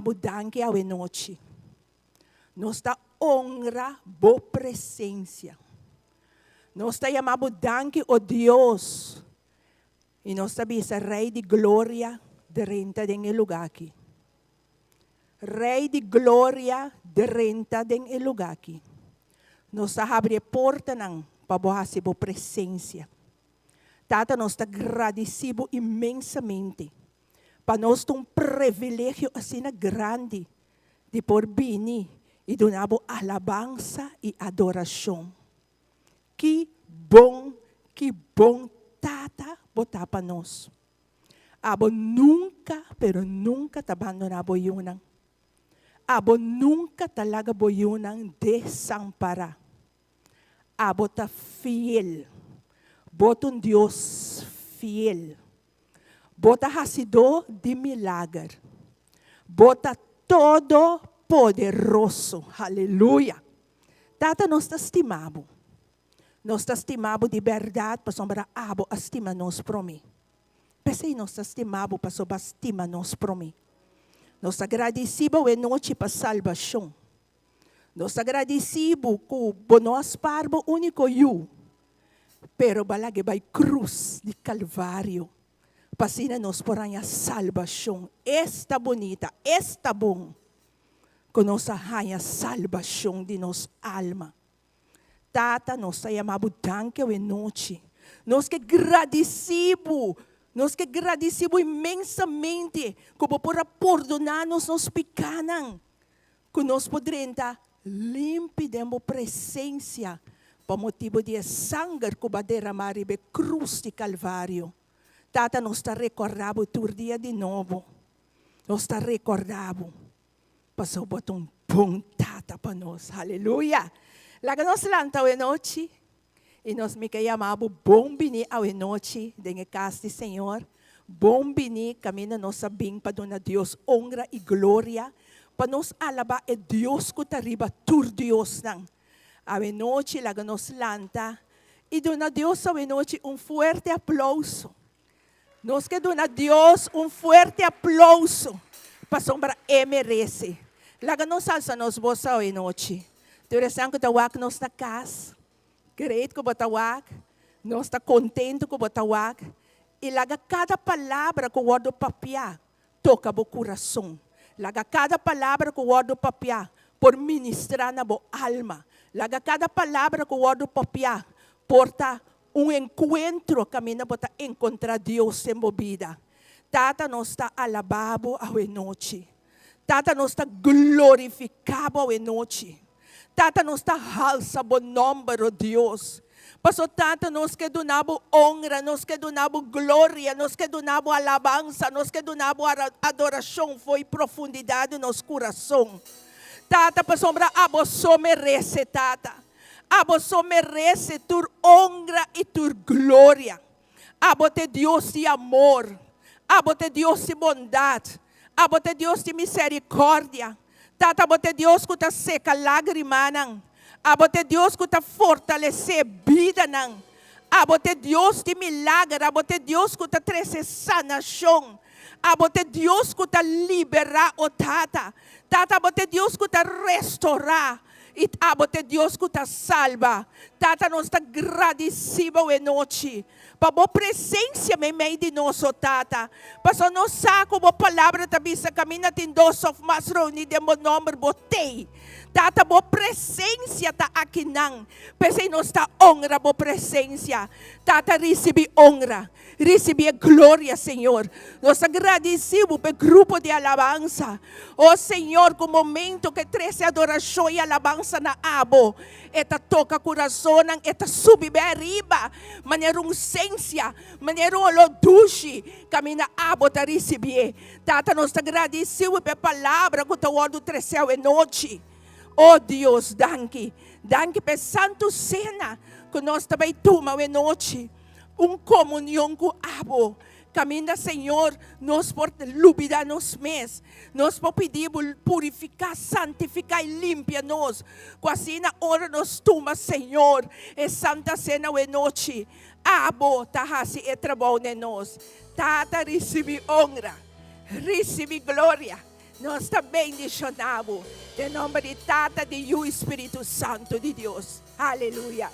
Bo danki awe nochi. Nos ta honra bo presensia. Nos ta yama bo danki, o Dios. I nos ta bisa Rei di Gloria drenta den e lugá aki. Rei di Gloria drenta den e lugá aki. Nos ta habri e portanan pa bo hasi bo presensia. Tata, nos ta gradisí bo inmensamente. Pa nos ta un privilegio asina grandi di por bini i duna bo alabansa i adorashon. Ki bon, ki bon Tata bo ta pa nos. Abo nunka, pero nunka ta bandoná bo yunan. Abo nunka ta laga bo yunan desampará. Abo ta fiel. Bo ta un Dios fiel. Bo ta hasidó di milager. Bo ta Todopoderoso. Haleluya! Tata, nos ta stima bo. Nos ta stima bo di bèrdat pasobra abo a stima nos promé. P'esei nos ta stima bo pasobra bo a stima nos promé. Nos ta gradisí bo awe nochi pa salbashon. Nos ta gradisí bo ku bo no a spar bo úniko yu, pero bo a lag'é bai krus di Kalvario pa asina nos por haña salbashon. Esta bunita, esta bon ku nos a haña salbashon di nos alma. Tata, nos ta yama bo danki awe nochi. Nos ke gradisí bo, nos ke gradisí bo inmensamente ku bo por a pordoná nos nos pikánan. Ku nos por drenta limpi den bo presensia pa motibu di e sanger ku bo a deramá riba e krus di Kalvario. Tata, nos ta rekordá bo tur dia di nobo. Nos ta rekordá bo pasobra bo ta un bon Tata pa nos. Aleluya! Laga nos lanta awe nochi i nos mi ke yama bo bon bini awe nochi den e kas di Señor. Bon bini kaminda nos a bin pa duna Dios honra i gloria, pa nos alabá e Dios ku ta riba tur diosnan. Awe nochi laga nos lanta i duna Dios awe nochi un fuerte aplouso. Nos ke duna Dios un fuerte aplouso pasobra e merese. Laga nos alsa nos bos awe nochi. Tur esnan ku ta wak nos na kas, Great ku bo ta wak, nos ta kontentu ku bo ta wak, i laga kada palabra ku wòrdu papiá toka bo kurason. Laga kada palabra ku wòrdu papiá por ministrá na bo alma. Laga kada palabra ku wòrdu papiá por ta un enkuentro kaminda bo ta enkontrá Dios den bo bida. Tata, nos ta alabá bo awe nochi. Tata, nos ta glorifiká bo awe nochi. Tata, nos ta halsa bo nòmber, o Dios. Paso, Tata, nos ke duna bo onra, nos ke duna bo gloria, nos ke duna bo alabansa, nos ke duna bo adorashon fo'i profundidat di nos kurason. Tata, pasobra abo so merese, Tata. Abo so merese tur onra i tur gloria. Abo ta e Dios di amor. Abo ta e Dios di bondat. Abo ta e Dios di miserikòrdia. Tata, abo ta e Dios ku ta seka lágrimanan. Abo ta e Dios ku ta fortalesé bidanan. Abo ta e Dios di milager. Abo ta e Dios ku ta trese sanashon. Abo ta e Dios ku ta liberá, o Tata. Tata, abo ta e Dios ku ta restorá. I abo ta e Dios ku ta salba. Tata, nos ta gradisí bo e nochi pa bo presensia meimei di nos, o Tata. Pasobra nos sa ku bo Palabra ta bisa, Kaminda tin dos òf mas reuní den bo nòmber, bo t'ei. Tata, bo presensia ta akinan. P'esei nos ta onra bo presensia. Tata, risibí onra. Risibí e gloria, Señor. Nos ta gradisí Bo pa e grupo di alabansa. O Señor, ku momento ku e trese adorashon i alabansa na Abo, e ta toka kurasonnan, e ta subi bai ariba manera un sensia, manera un oló dushi, kaminda Abo ta risibié. Tata, nos ta gradisí Bo pa e palabra ku ta wòrdu tresé awe nochi. O Dios, danki. Danki pa e Santu Sena ku nos ta bai tuma awe nochi. Un komunion ku abo. Kaminda, Señor, nos por lubida nos mes. Nos por pidi Bo purifiká, santifiká i limpia nos. Ku asina ora nos tuma, Señor, e Santa Sena awe nochi, abo ta hasi e trabou den nos. Tata, risibí onra, risibí gloria. Nos ta bendishoná bo den nomber di Tata, di Yu i Spiritu Santu di Dios. Aleluya.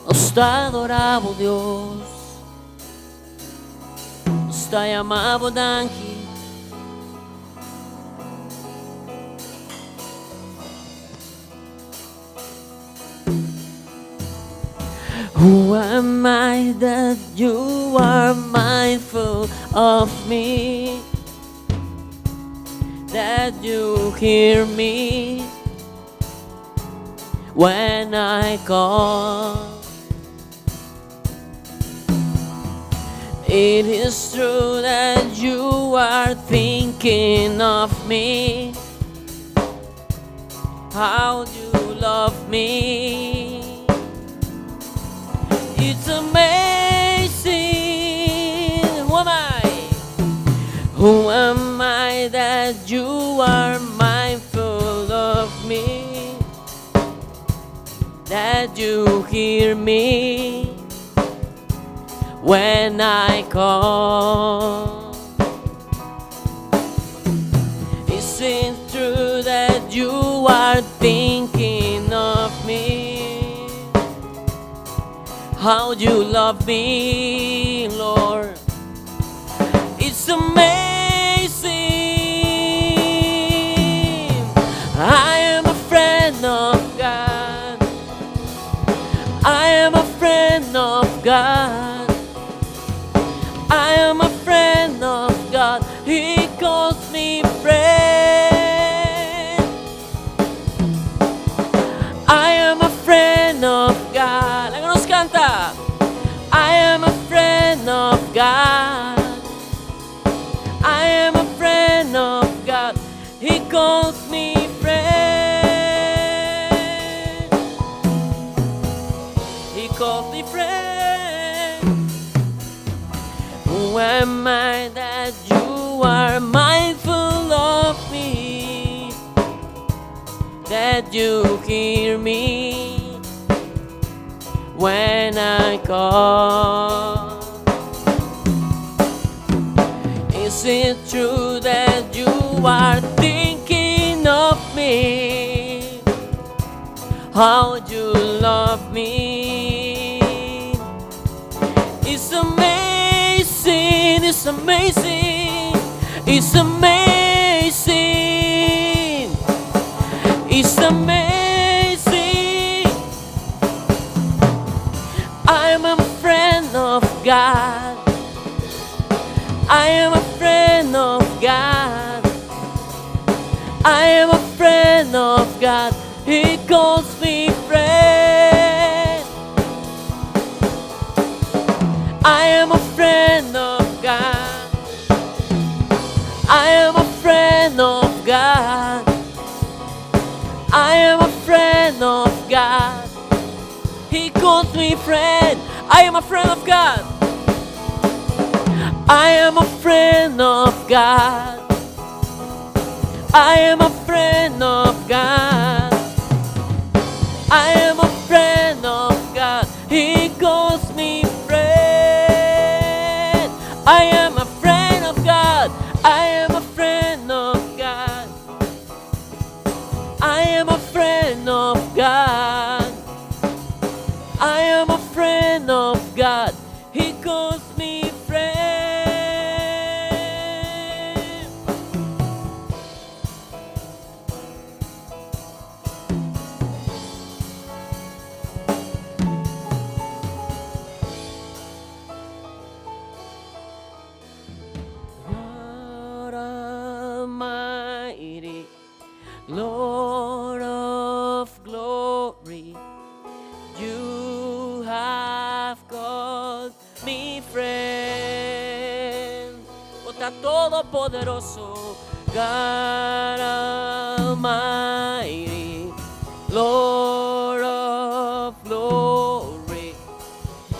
Nos ta adorá bo Dios, nos ta yama bo danki. Who am I that you are mindful of me? That you hear me when I call. It is true that you are thinking of me. How you love me. It's amazing. Who am I? Who am I that you are mindful of me? That you hear me when I call. Is it true that you are thinking of me? How you love me, Lord. It's amazing. I am a friend of God. I am a friend of God. I am a friend of God. He calls me friend. I am a friend of God. Laga nos kanta. I am a friend of God. I am a friend of God. He calls me friend. He calls me friend. Who am I that you are mindful of me? That you hear me when I call. Is it true that you are thinking of me? How you love me? It's amazing, it's amazing, it's amazing, it's amazing. I am a friend of God. I am a friend of God. I am a friend of God. He calls me friend. I am a friend of God. I am a friend of God. I am a friend of God. He calls me friend. I am a friend of God. I am a friend of God. I am a friend of God. I am a friend of God. He calls me friend. I am a friend of God. I am a friend of God. I am a friend of God. I am a friend of God. He calls me friend. God Almighty, Lord of glory, you have called me friend. Bo ta todopoderoso, God Almighty, Lord of glory,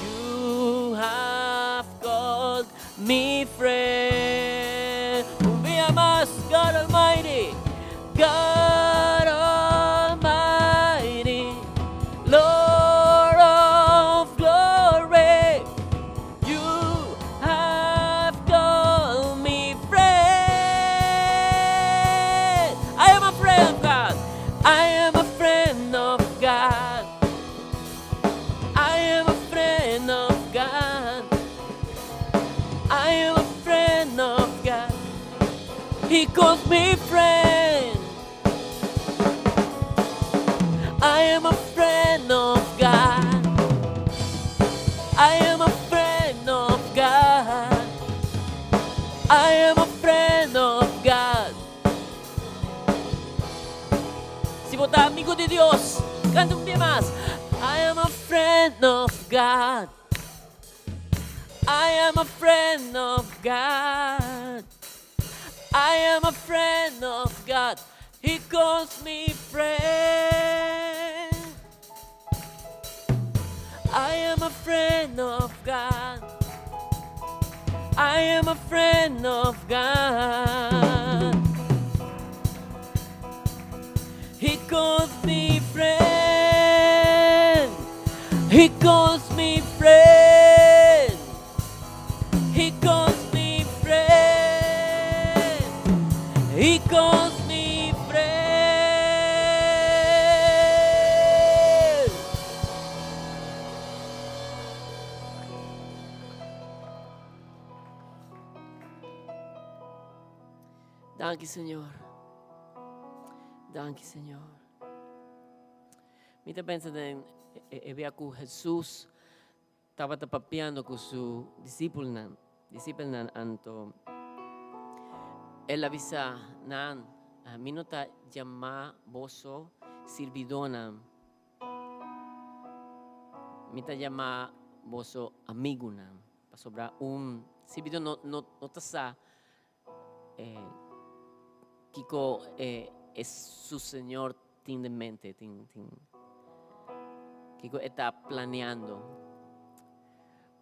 you have called me friend. Un bia mas, God Almighty, God. He calls me friend. I am a friend of God. I am a friend of God. I am a friend of God. Si bo ta amigo di Dios, canta un bia mas. I am a friend of God. I am a friend of God. I am a friend of God. He calls me friend. I am a friend of God. I am a friend of God. He calls me friend. He calls me friend. He calls me friend. He calls me friend. Danki, Señor. Danki, Señor. Mi ta pensa den e bia ku Jesus tabata papiando ku su disipelnan, disipelnan anto el a bisa nan, Mi no ta yama boso sirbidónan, mi ta yama boso amigunan, pasobra un sirbidó no no no ta sa kiko e su señor tin den mente, tin tin kiko e ta planeando.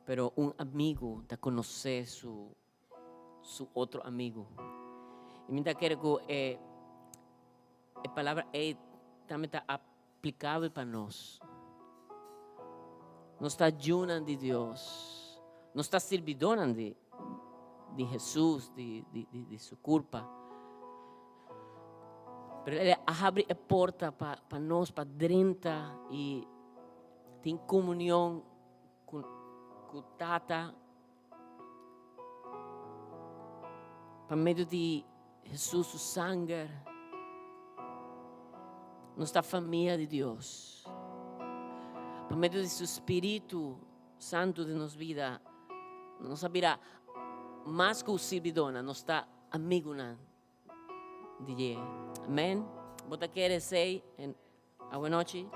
Pero un amigu ta konosé su su otro amigu. I mi ta kere ku e e palabra ei tambe ta aplikabel pa nos. Nos ta yunan di Dios. Nos ta sirbidónan di di Hesus, di di di su kurpa. Pero el a habri e porta pa pa nos pa drenta i tin komunion ku ku Tata pa medio di Hesus su sanger. Nos ta famia di Dios. Pa medio di su Spiritu Santu den nos bida, nos a bira mas ku sirbidónan, nos ta amigunan di dje. Amen. Bo ta kere esei en awanochi?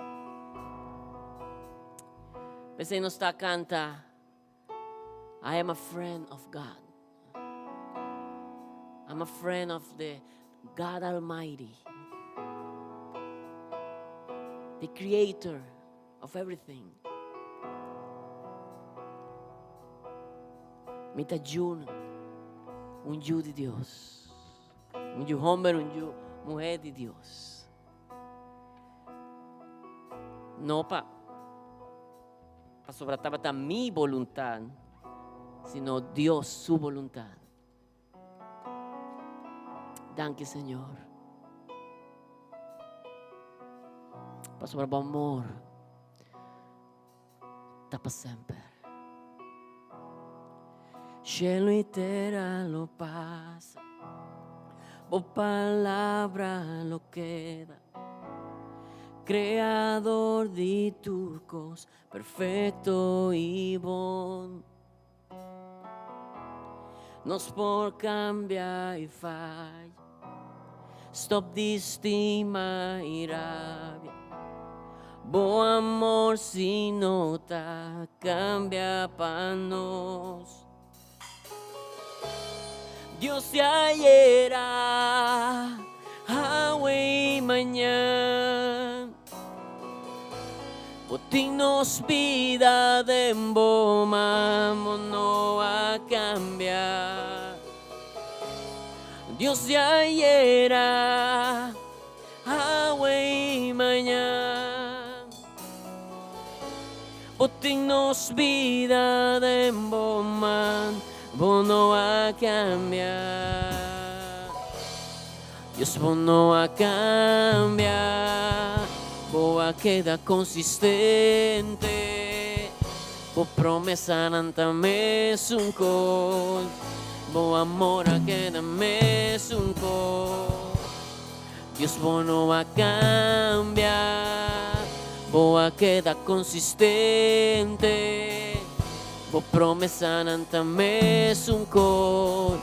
P'esei nos ta kanta, I am a friend of God. I'm a friend of the God Almighty, the creator of everything. Mi ta yu, un yu di Dios. Un yu homber, un yu muher di Dios. No pa pasobra tabata mi boluntad, sino Dios su boluntad. Danki, Señor. Pasobra bo amor ta pa semper. Cielo y tera lo pasa, bo palabra lo keda. Creador di tur cos, perfecto y bon. Nos por cambia y falla. Stop di stima y rabia. Bo amor si no ta cambia pa nos. Dios di ayera, awe y mañan. Bo tin nos bida den bo man, bo no a cambia. Dios di ayera, awe y mañan. Bo tin nos bida den bo man, bo no a cambia. Dios bo no a cambia, bo a keda consistente. Bo promesanan ta mesun cos. Bo amor a keda mesun kos. Dios bo no a kambia, bo a keda konsistente. Bo promesanan ta mesun kos,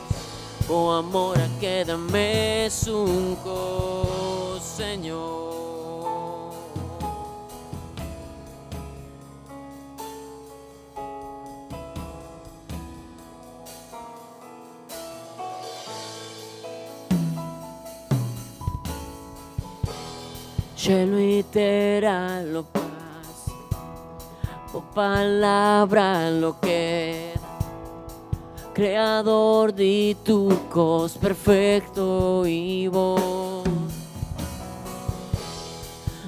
bo amor a keda mesun kos, Señor. Shelu i tera lo pasa, bo palabra lo keda. Creador di tur cos perfecto i bon.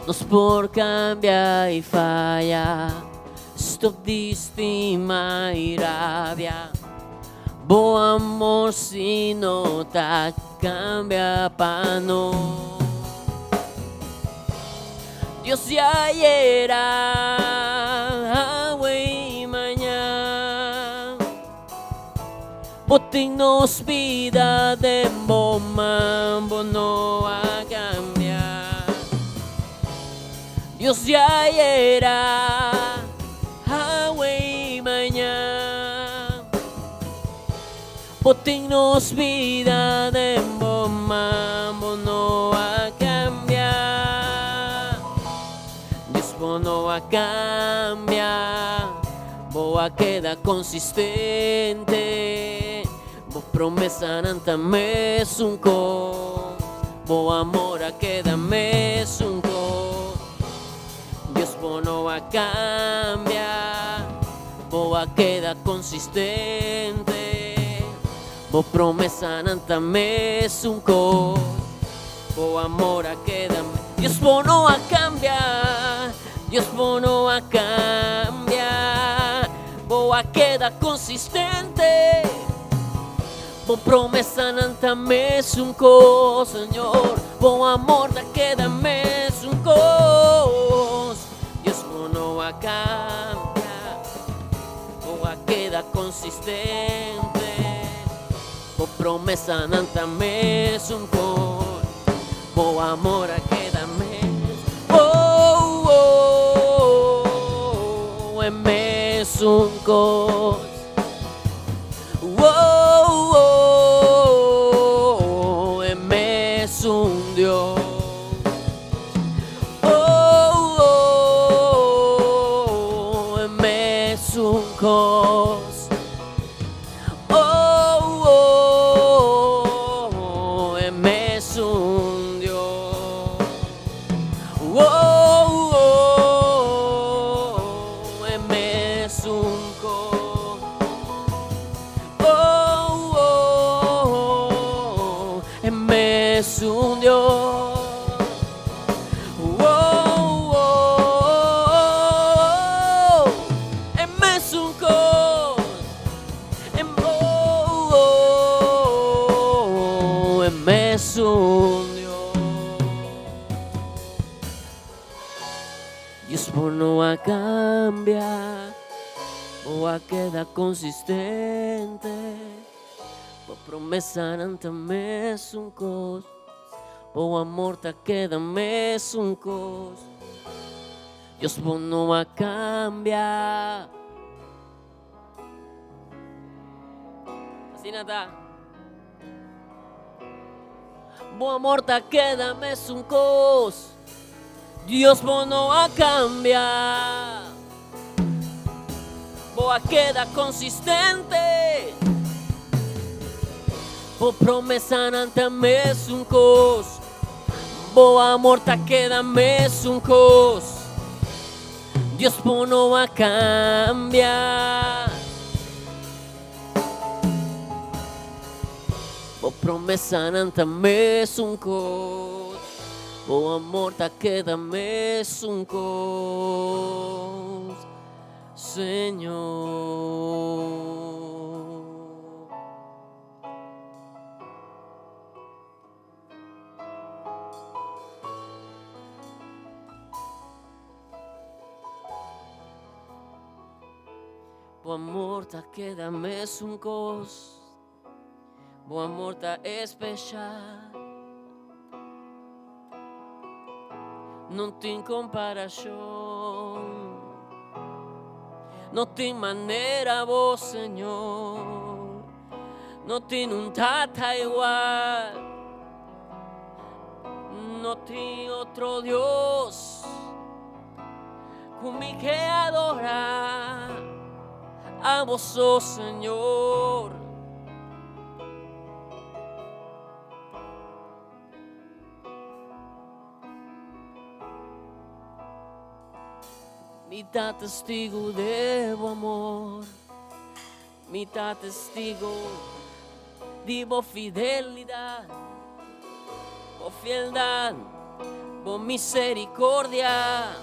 Nos por cambia i faya. Stop di stima i rabia. Bo amor si no ta cambia pa nos. Dios di ayera, awe i mañan. Bo tin nos bida den bo man, bo no a cambia. Dios di ayera, awe i mañan. Bo tin nos bida den bo man, bo no a cambia. Dios bo no a cambia, bo a keda consistente. Bo promesanan ta mesun cos, bo amor a keda mesun cos. Dios bo no a cambia, bo a keda consistente. Bo promesanan ta mesun cos, bo amor a keda. Dios bo no a cambia, Dios bo no a cambia, bo a keda consistente. Bo promesanan ta mesun cos, Señor, bo amor ta keda mesun cos. Dios bo no a cambia, bo a keda consistente. Bo promesanan ta mesun cos, bo amor a keda mes. Oh, oh, oh, e mesun cos. Oh, oh, e mesun Dios. Oh, oh, e mesun cos. Oh, oh, e mesun Dios. Oh, oh, e mesun cos. Oh, oh, e mesun Dios. Oh, oh, e mesun cos. E oh, oh, e mesun Dios. Dios bo no a cambia, bo a keda consistente. Bo promesanan ta mesun cos, bo amor ta keda mesun cos. Dios bo no a cambia. Asina ta. Bo amor ta keda mesun kos. Dios bo no a kambia. Bo a keda konsistente. Bo promesanan ta mesun kos. Bo amor ta keda mesun kos. Dios bo no a kambia. Bo promesanan ta mesun kos. Bo amor ta keda mesun kos, Señor. Bo amor ta keda mesun kos. Bo amor ta especial. No tin comparacion. No tin manera bo, Señor. No tin un tata igual. No tin otro Dios ku mi ke adorá. Abo so, Señor. Mi ta testigo de bo amor. Mi ta testigo di bo fidelidad, bo fieldad, bo misericordia.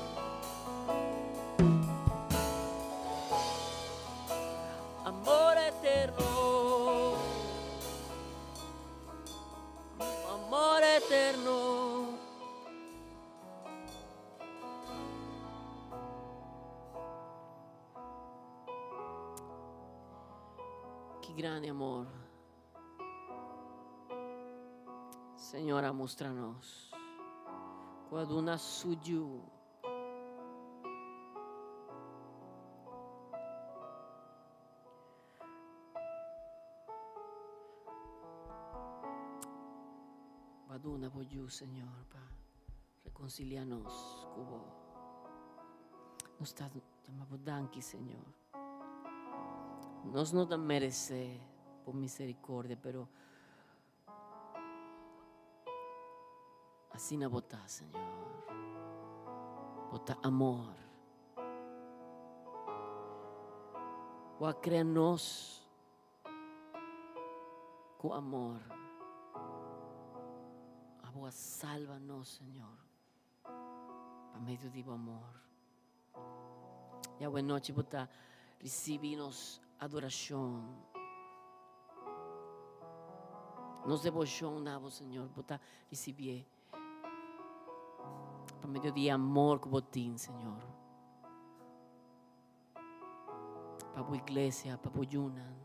Amor eterno, amor eterno. Ki grandi amor Señor a mustra nos ku a duna su Yu. Bo a duna bo Yu, Señor, pa reconcilia nos ku bo. Nos ta yama bo danki, Señor. Nos no ta merece bo misericordia, pero asina bo ta, Señor. Bo ta amor. Bo a crea nos ku amor. Abo a salba nos, Señor, pa medio di bo amor. Ya awe nochi bo ta ricibi nos adoracion, nos devocion na bo, Señor. Bo ta ricibié pa medio di amor ku bo tin, Señor. Pa bo iglesia, pa bo yunan.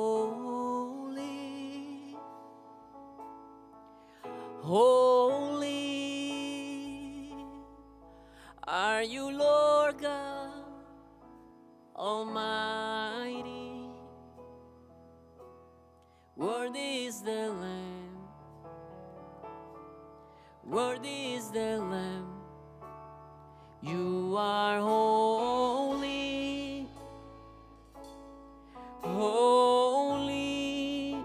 Holy, holy are you, Lord God Almighty. Worthy is the Lamb. Worthy is the Lamb. You are holy. Holy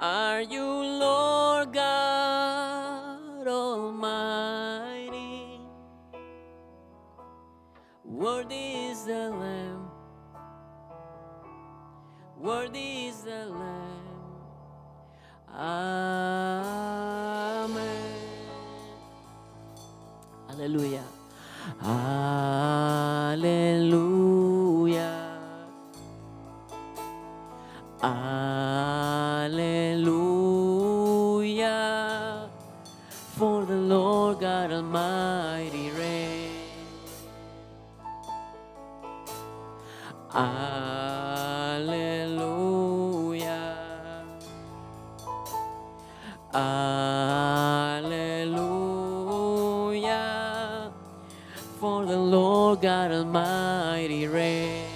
are you, Lord God Almighty. Worthy is the Lamb. Worthy is the Lamb. Amen. Aleluya. Aleluya. Aleluya. For the Lord God Almighty reigns. Aleluya. Aleluya. For the Lord God Almighty reigns.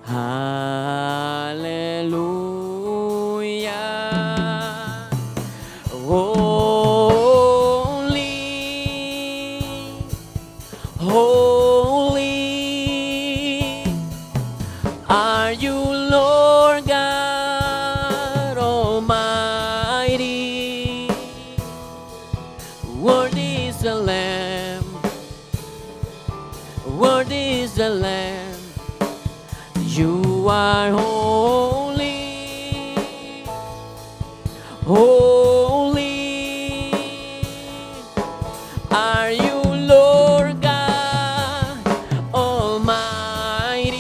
Aleluya. Holy, holy are you, Lord God Almighty. Worthy is the Lamb. You are holy. Holy are you, Lord God Almighty.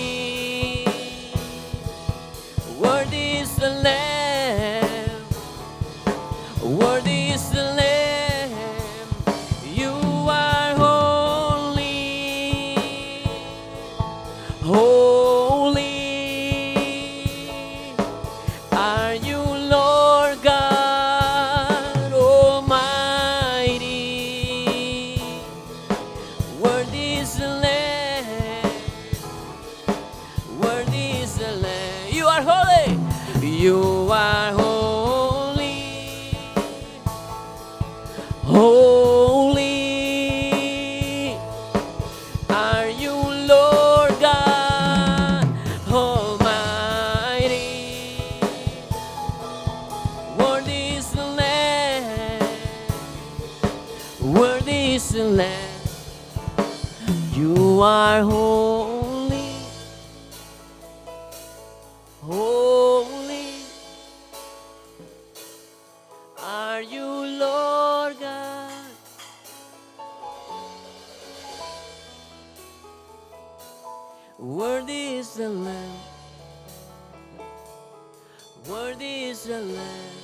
Worthy is the Lamb. Worthy is the Lamb. You are holy. Holy are you, Lord God Almighty. Worthy is the Lamb. Worthy is the Lamb. You are holy. You are holy. Holy are you, Lord God Almighty. Worthy is the Lamb. Worthy is the Lamb. You are holy. Holy are you, Lord God. Worthy is the Lamb. Worthy is the Lamb.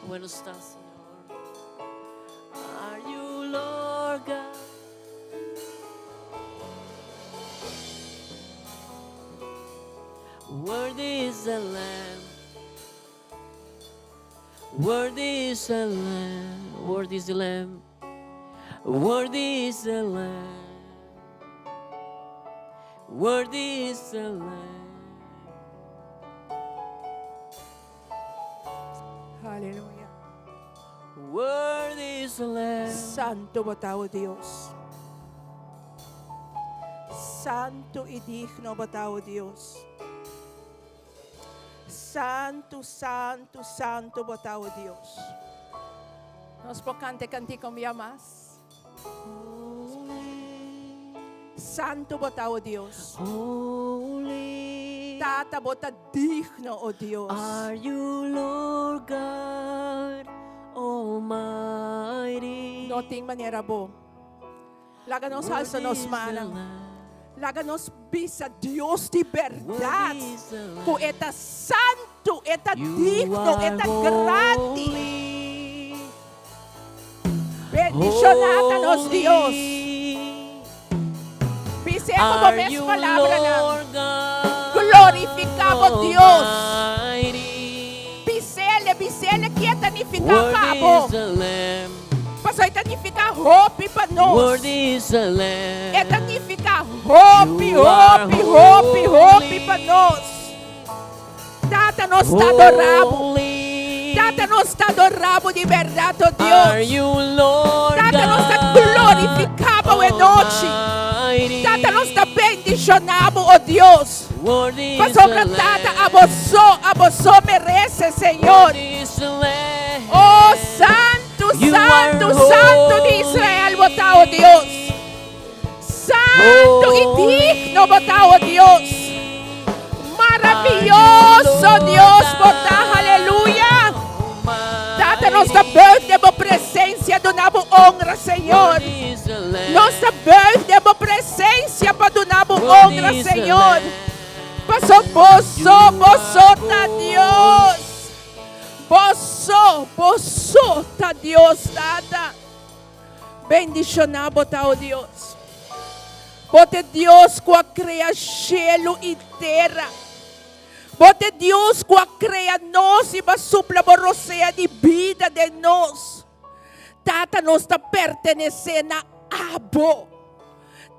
Bueno está, Señor. Are you, Lord God? Worthy is the Lamb. Worthy is the Lamb. Worthy is the Lamb. Worthy is the Lamb. Worthy is the Lamb. Aleluya. Worthy is the Lamb. Santo bo ta, o Dios. Santo i digno bo ta, o Dios. Santo, santo, santo bo ta, o Dios. Nos por kanta e kantika un bia mas. Santo bo ta, o Dios. Holy Tata bo ta digno, o Dios. are you, Lord God Almighty. No tin manera bo. Laga nos alsa nos mannan. Laga nos bisa Dios di bèrdat. Ku e ta santu, e ta digno, e ta grandi. Bendishoná ta nos Dios. Bis'é ku bo mes palabranan. Glorifiká bo Dios. Bis'é, bis'é ki e ta nifiká pa bo. Pasobra e ta nifiká hopi pa nos. E ta nifiká hopi, hopi, hopi, hopi pa nos. Tata, nos ta adorá bo. Tata, nos ta adorá bo di bèrdat, o Dios. Tata, nos ta glorifiká bo e nochi. Tata, nos ta bendishoná bo, o Dios. Pasobra, Tata, abo so, abo so merese, Señor. O Santu, Santu, Santu di Israel bo ta, o Dios. Santu i digno bo ta, o Dios. Maravioso Dios bo ta, aleluya. Tata, nos ta buig den bo presensia duna bo honra, Señor. Nos ta buig den bo presensia pa duna bo honra, Señor. Paso bo so, bo so ta Dios. Bo so, bo so ta Dios, Tata. Bendishoná bo ta, o Dios. Bo ta e Dios ku a krea shelu i tera. Bo ta e Dios ku a krea nos i bo a supla bo rosea di bida den nos. Tata, nos ta pertenesé na abo.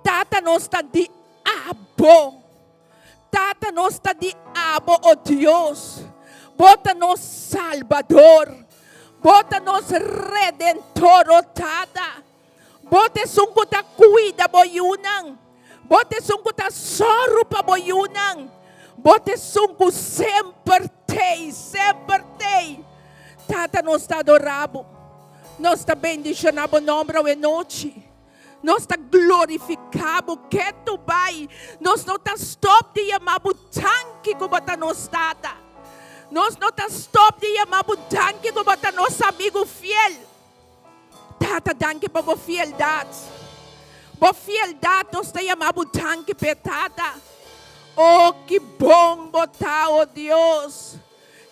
Tata, nos ta di abo. Tata, nos ta di abo, o Dios. Bo ta nos Salbador. Bo ta nos Redentor, o Tata. Bo ta esun ku ta kuida bo yunan. Bo ta esun ku ta sòru pa bo yunan. Bo ta esun ku semper t'ei, semper t'ei. Tata, nos ta adorá Bo. Nos ta bendishoná Bo nòmber awe nochi. Nos ta glorifiká Bo ketu bai. Nos no ta stòp di yama Bo danki ku Bo ta nos Tata. Nos no ta stòp di yama Bo danki ku Bo ta nos amigu fiel. Tata, danki pa Bo fieldat. Bo fieldat nos ta yama Bo danki p'e, Tata. O, ki bon Bo ta, o Dios.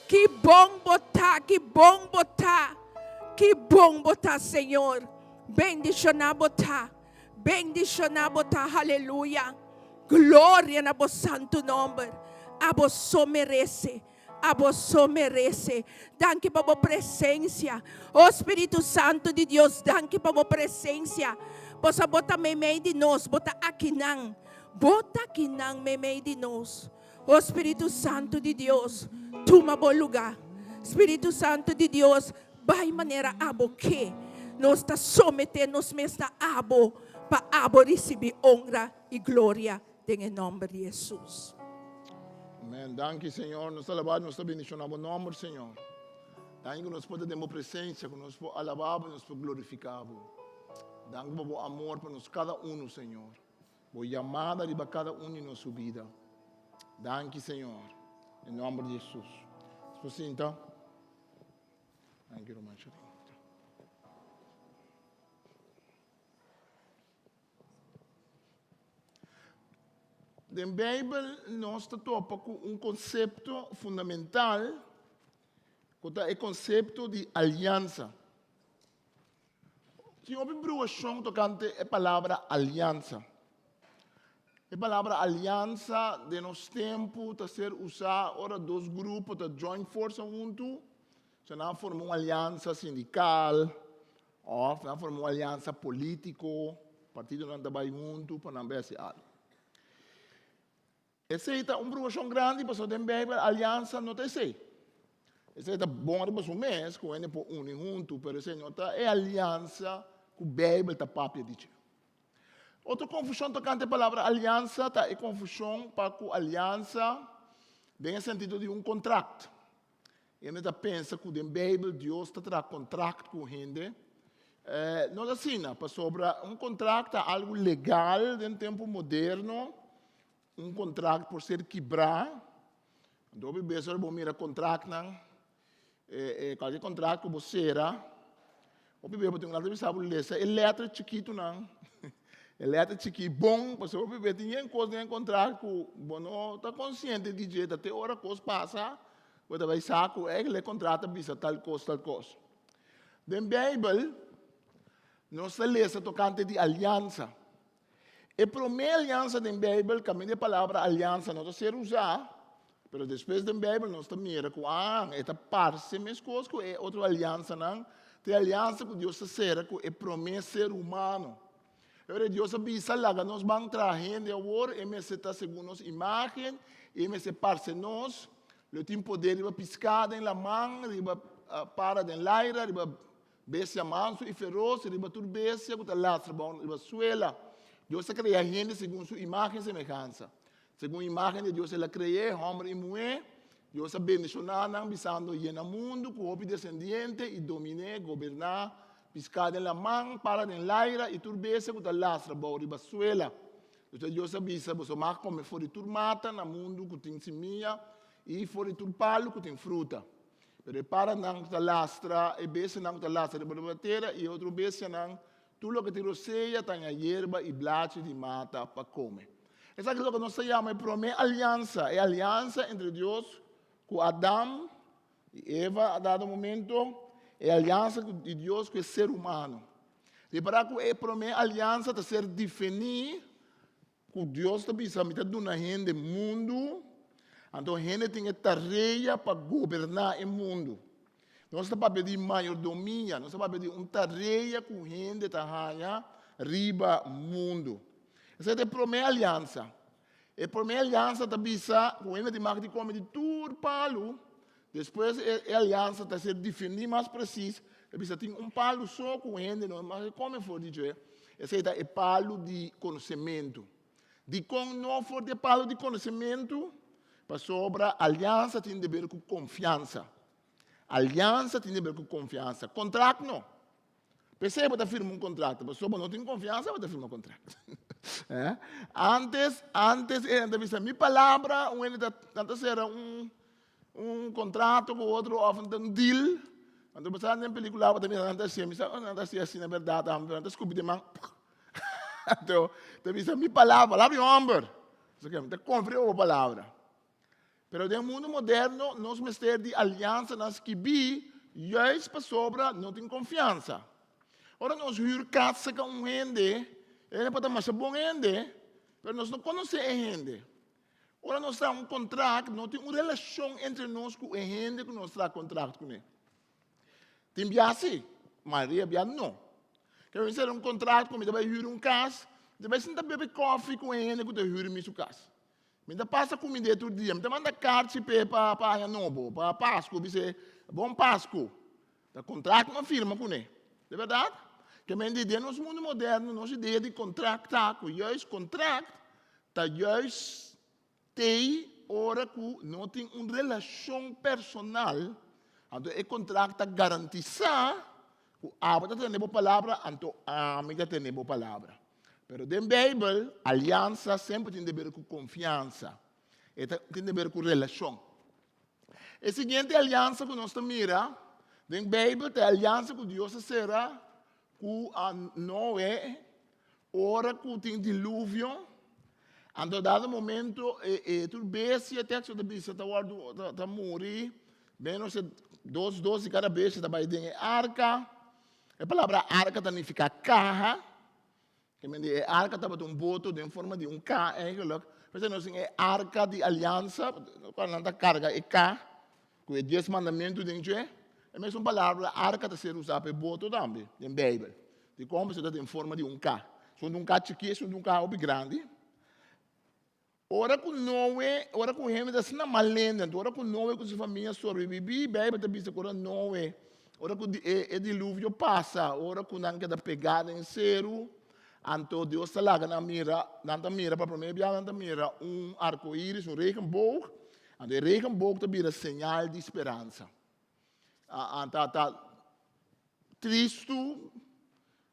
Ki bon Bo ta, ki bon Bo ta, ki bon Bo ta, Señor. Bendishoná Bo ta, bendishoná Bo ta, haleluya. Gloria na Bo santu nòmber. Abo so merese, abo so merese. Danki pa Bo presensia. O Spiritu Santu di Dios, danki pa Bo presensia. Pasobra Bo ta meimei di nos, Bo ta akinan. Bo ta akinan meimei di nos. O Spiritu Santu di Dios, tuma bo lugá. Spiritu Santu di Dios, bai manera abo ke. Nos ta someté nos mes na abo pa abo risibí onra i gloria den e nòmber di Hesus. Amen. Danki, Señor. Nos ta alabá, nos ta bendishoná bo nòmber, Señor. Danki ku nos por ta den bo presensia, ku nos por alabá bo, nos por glorifiká bo. Danki pa bo amor pa nos kada unu, Señor. Bo yamada riba kada un di nos su bida. Danki Señor. Den nomber di Jesus. Nos por sinta. Danki ruman Sharin. Den Bijbel nos ta topa ku un konsepto fundamental ku ta e konsepto di aliansa. Tin hopi bruashon tokante e palabra aliansa. E palabra aliansa den nos tempu ta ser usá ora dos grupo ta join forsa huntu, so nan a forma un aliansa sindikal òf nan a forma un aliansa polítiko, partidonan ta bai huntu pa nan bai hasi algu. Esei ta un bruashon grandi pasobra den Beibel aliansa no ta esei. Esei ta bon riba su mes ku hende por uni huntu, pero esei no ta e aliansa ku Beibel ta papia di dje. Otro konfushon tokante e palabra aliansa ta e konfushon pa ku aliansa den e sentido di un kontrakt. Hende ta pensa ku den Beibel Dios ta traha kontrakt ku hende. No ta asina, pasobra un kontrakt ta algu legal den tempu moderno. Un kontrakt por ser kibrá. Anto hopi bes ora bo mira kontraktnan, kualke kontrakt ku bo sera, hopi bes bo tin ku laga bisa bo lesa e lèter chikitunan, e lèter chikí bon, pasobra hopi bes tin yen kos den e kontrakt ku bo no ta konsiente di dje, ta te ora kos pasa bo ta bai sa ku e kontrakt ta bisa tal kos, tal kos. Den Beibel nos ta lesa tokante di aliansa. E promé aliansa den Beibel kaminda e palabra aliansa no ta ser usá, pero despues den Beibel nos ta mira ku ah, e ta parse meskos ku e otro aliansanan, ta e aliansa ku Dios ta sera ku e promé ser humano. E ora Dios a bisa, Laga nos ban traha hende awor, e mester ta segun nos imágen, i e mester parse nos, lo e tin poder riba piská den laman, riba para den laira, riba Bestia mansu i feros riba tur bestia ku ta lastra bou riba suela. Dios a krea hende segun su imágen i semehansa. Segun imágen di Dios el a kre'é, hòmber i muhé. Dios a bendishoná nan, bisando, Yena mundu ku hopi desendiente i domin'é, goberná, piská den laman, para den laira i tur bestia ku ta lastra bou riba suela. Despues Dios a bisa, Boso mag kome for di tur mata na mundu ku tin simia i for di tur palu ku tin fruta. Pero e paranan ku ta lastra, e bestianan ku ta lastra riba riba tera i e otro bestianan, tur loke tin rosea ta haña yerba i blachi di mata pa kome. Esaki ta loke nos ta yama e promé aliansa, e aliansa entre Dios ku Adam i Eva a dado momento, e aliansa di Dios ku e ser humano. Ripará ku e promé aliansa ta ser definí Ku Dios ta bisa, Mi ta duna hende mundu, anto hende tin e tarea pa goberná e mundu. Nos ta papia di mayordomia, nos ta papia di un tarea ku hende ta haña riba mundu. Esei ta e promé aliansa. E promé aliansa ta bisa ku hende tin mag di kome di tur palu. Despues e aliansa ta ser definí mas presis, e bisa tin un palu so ku hende no mag kome for di dje, esei ta e palu di konosementu. Dikon no for di e palu di konosementu? Pasobra aliansa tin deber ku konfiansa. Aliansa tin di ber ku konfiansa. Kontrakt no. P'esei bo ta firma un kontrakt, pasobra bo no tin konfiansa bo ta firma kontrakt. Antes, antes e hende ta bisa mi palabra, un hende ta nan ta sera un un kontrato ku otro òf un deal. Anto bo sa den pelikula bo ta mira nan ta hasié, mi sa nan ta hasié asina bèrdat, nan ta skupi den man. Anto ta bisa mi palabra, palabra di hòmber. Mi ta konfia riba bo palabra. Pero den mundu moderno nos mester di aliansanan skibí juist pasobra no tin konfiansa. Ora nos hür kas serka un hende, e hende por ta masha bon hende, pero nos no konosé e hende. Ora nos traha un kontrakt, no tin un relashon entre nos ku e hende ku nos traha kontrakt kuné. Tin bia si, mayoria bia no. Ke mi sera un kontrakt ku mi ta bai hür un kas, mi ta bai sinta bebe kòfi ku e hende ku ta hür mi su kas. Mi ta pasa kumid'é tur dia. Mi ta manda karchi p'e pa pa Aña Nobo, pa Pasku, bis'é, Bon Pasku. Ta kontrakt mi a firma kuné. Di bèrdat? Ke men di den nos mundu moderno nos idea di kontrakt ta ku juist kontrakt ta juist tei ora ku no tin un relashon personal, anto e kontrakt ta garantisá ku abo ta tene bo palabra anto ami ta tene bo palabra. Pero den Beibel, aliansa semper tin deber ku konfiansa. E ta tin deber ku relashon. E siguiente aliansa ku nos ta mira den Beibel ta e aliansa ku Dios a sera ku Noe ora ku tin diluvio. Anto dado momento e, e tur bestia, teksto ta bisa, ta wòrdu ta, ta muri, menos e dos dos di kada bestia ta bai den e arka. E palabra arka ta nifiká kaha. Ke men di e arka tabata un boto den forma di un ka eigenlijk. P'esei nos tin e arka di aliansa, kual nan ta karga e ka ku e dies mandamentu den dje. E mesun palabra arka ta ser usá pa e boto tambe den Beibel. Dikon? Pasobra ta den forma di un ka. Esun ta un ka chikí, esun ta un ka hopi grandi. Ora ku Noe, ora ku hende ta asina mal hende, anto ora ku Noe ku su famia sobrebibí, Beibel ta bisa ku ora Noe, ora ku e e diluvio pasa, ora ku nan keda pegá den seru, anto Dios ta laga nan mira, nan ta mira pa promé bia nan ta mira un arkoiris, un regenboog, anto e regenboog ta bira señal di speransa. Ta ta tristu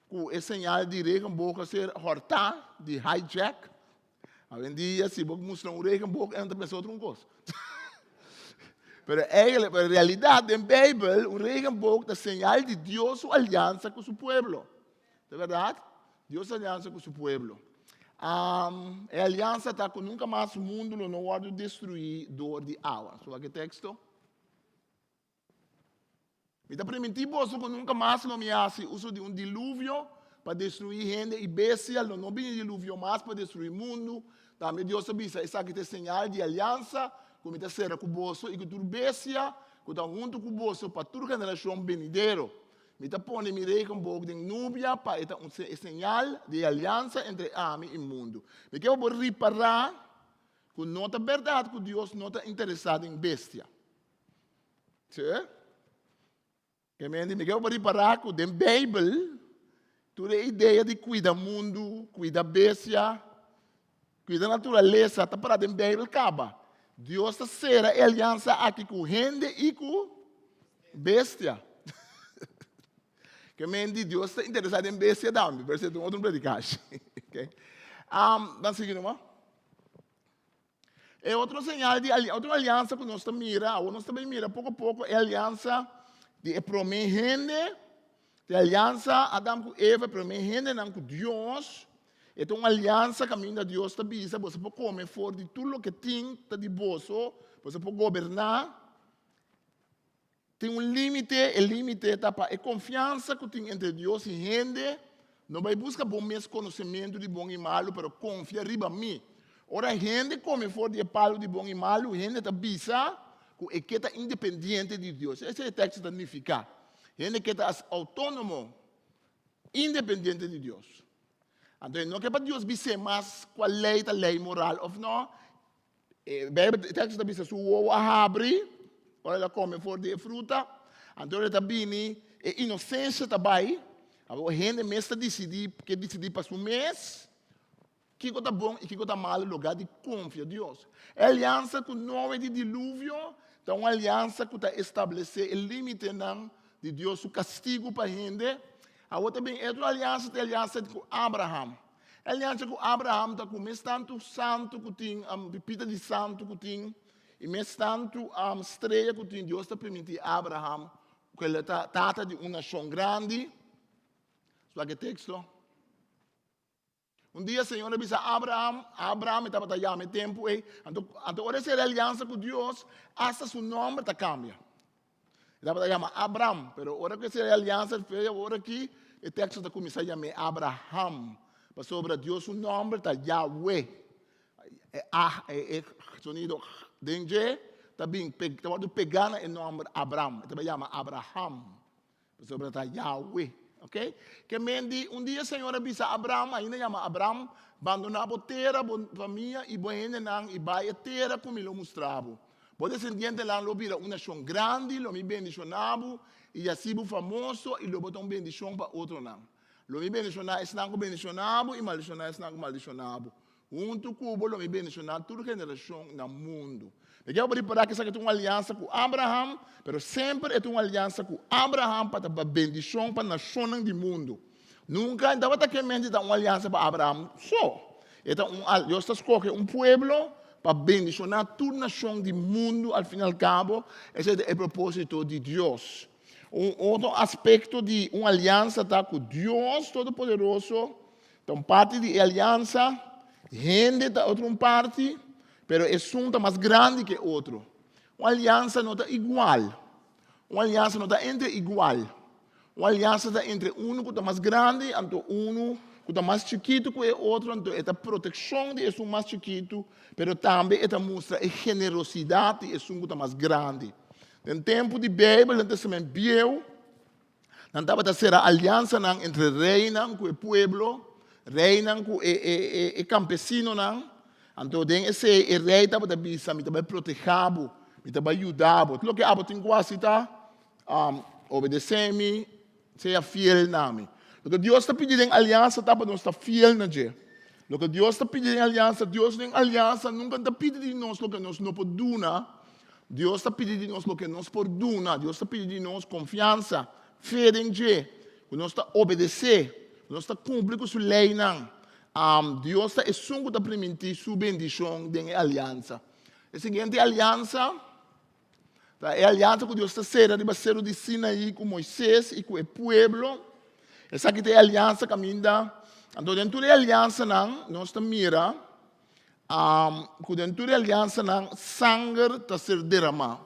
ku e señal di regenboog a ser hòrtá, di hijack. Awendia si bo mustra un regenboog e ta pensa otro un kos. Pero eigenlijk, pero realidat den Beibel un regenboog ta señal di Dios su aliansa ku su pueblo. Ta bèrdat? Dios su aliansa ku su pueblo. Um, e aliansa ta ku nunka mas mundu lo no wòrdu destruí dor di awa. So wak e teksto. Mi ta primintí boso ku nunka mas lo mi hasi uso di un diluvio pa destruí hende i bestia, lo no bini diluvio mas pa destruí mundu. Tambe Dios a bisa, Esaki ta e señal di aliansa ku mi ta sera ku boso i ku tur bestia ku ta huntu ku boso pa tur generashon benidero. Mi ta pone mi regenboog den nubia pa e ta un señal di e aliansa entre ami i mundu. Mi ke pa bo ripará ku no ta bèrdat ku Dios no ta interesá den bestia. Sí. Ke men di, mi ke pa ripará ku den Beibel tur e idea di kuida mundu, kuida bestia, kuida naturalesa ta pará den Beibel kaba. Dios ta sera e aliansa aki ku hende i ku bestia. Ke men di Dios ta interesá den bestia tambe, pero esei ta un otro predikashi. Okay. Um, dan sigui numa. E otro señal di otro aliansa ku nos ta mira, awor nos ta bai mira poko poko e aliansa di e promé hende, e aliansa Adam ku Eva, e promé hendenan ku Dios, e ta un aliansa kaminda Dios ta bisa boso por kome for di tur loke tin ta di boso, boso por goberná. Tin un límite, e límite ta pa e konfiansa ku tin entre Dios i hende. No bai buska bo mes konosementu di bon i malu, pero konfia riba mi. Ora hende kome for di e palu di bon i malu, hende ta bisa ku e ke ta independiente di Dios. Esei e teksto ta nifiká. Hende ke ta outónomo, independiente di Dios. Anto e no ke pa Dios bis'é mas kua lei ta lei moral òf no. E Bijbel, e teksto ta bisa su wowo a habri ora el a kome for di e fruta. Anto ora el ta bini, e inosensia ta bai. Awor hende mes ta disidí, ke disidí pa su mes kiko ta bon i kiko ta malu lugá di konfia Dios. E aliansa ku Noe di diluvio. Ta un aliansa ku ta establesé e límitenan di Dios su kastigu pa hende. Awor ta bin otro aliansa, ta e aliansa ku Abraham. E aliansa ku Abraham ta ku mes tantu santu ku tin, pipita di santu ku tin, i mes tantu strea ku tin, Dios ta permití Abraham ku el ta tata di un nashon grandi. Wak e teksto. Un dia Señor a bisa Abraham, Abraham e tabata yama e tempu ei, anto, anto ora e sera aliansa ku Dios, hasta su nomber ta kambia. E tabata yama Abram, pero ora ku e sera aliansa, fe ora aki e teksto ta kuminsá yam'é Abraham, pasobra Dios su nomber ta Yahweh. E A, e, e sonido den dje ta bin, ta wòrdu pegá na e nomber Abram, e tabata yama Abraham. Pasobra ta Yahweh. Ok? Ke men di, un dia Señor a bisa Abram, ainda yama Abram, bandoná bo tera, bo famia i bo hendenan i bai e tera ku mi lo mustra bo. Bo desendientenan lo bira un nashon grandi, lo mi bendishoná bo i hasi bo famoso i lo bo ta un bendishon pa otronan. Lo mi bendishoná esnan ku bendishoná bo i maldishoná esnan ku maldishoná bo. Huntu ku bo lo mi bendishoná tur generashon na mundu. Mi ke bo ripará ku esaki ta un aliansa ku Abraham, pero semper e ta un aliansa ku Abraham pa ta pa bendishon pa nashonnan di mundu. Nunka e tabata ke mente ta un aliansa pa Abraham so. E ta un Dios ta skohe un pueblo pa bendishoná tur nashon di mundu al fin al kabo. Esei ta e propósito di Dios. Un otro aspekto di un aliansa ta ku Dios Todopoderoso Ta un parti di e aliansa, hende ta otro un parti, pero esun ta mas grandi ke otro. Un aliansa no ta igual. Un aliansa no ta entre igual. Un aliansa ta entre unu ku ta mas grandi anto unu ku ta mas chikitu ku e otro, anto e ta protekshon di esun mas chikitu, pero tambe e ta mustra e generosidat di esun ku ta mas grandi. Den tempu di Beibel, den Testament Bieu, Nan tabata sera aliansanan entre reinan ku e pueblo, reinan ku e, e, e, e kampesinonan. Anto den esei e rei tabata bisa, mi ta bai protehá bo, mi ta bai yuda bo. Tur loke abo tin ku hasi ta um, obedesé mi, sea fiel na mi. Loke Dios ta pidi den aliansa ta pa nos ta fiel na dje. Loke Dios ta pidi den aliansa, Dios den aliansa nunka ta pidi di nos loke nos no por duna. Dios ta pidi di nos loke nos por duna. Dios ta pidi di nos konfiansa, fe den dje, ku nos ta obedesé, ku nos ta kumpli ku su leinan. Dios ta esun ku ta primintí su bendishon den e aliansa. E siguiente aliansa ta e aliansa ku Dios ta sera riba seru di Sinaí ku Moisés i ku e pueblo. Esaki ta e aliansa kaminda, anto den tur e aliansanan nos ta mira Ku den tur e aliansanan sanger ta ser deramá.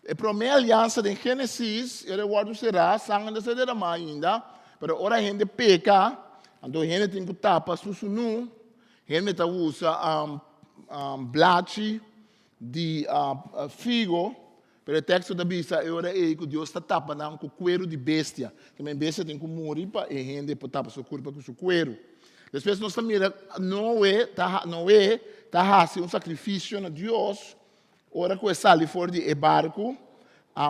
E promé aliansa den Génesis, e wòrdu será, sanger ta ser deramá ainda, pero ora hende peka, anto hende tin ku tapa su sunú, hende ta usa blachi di figo, Pero e teksto ta bisa e ora ei ku Dios ta tapa nan ku kueru di bestia. Tambe bestia tin ku muri pa e hende por tapa su kurpa ku su kueru. Despues nos ta mira Noe ta Noe ta hasi un sakrifisio na Dios ora ku e sali for di e barku,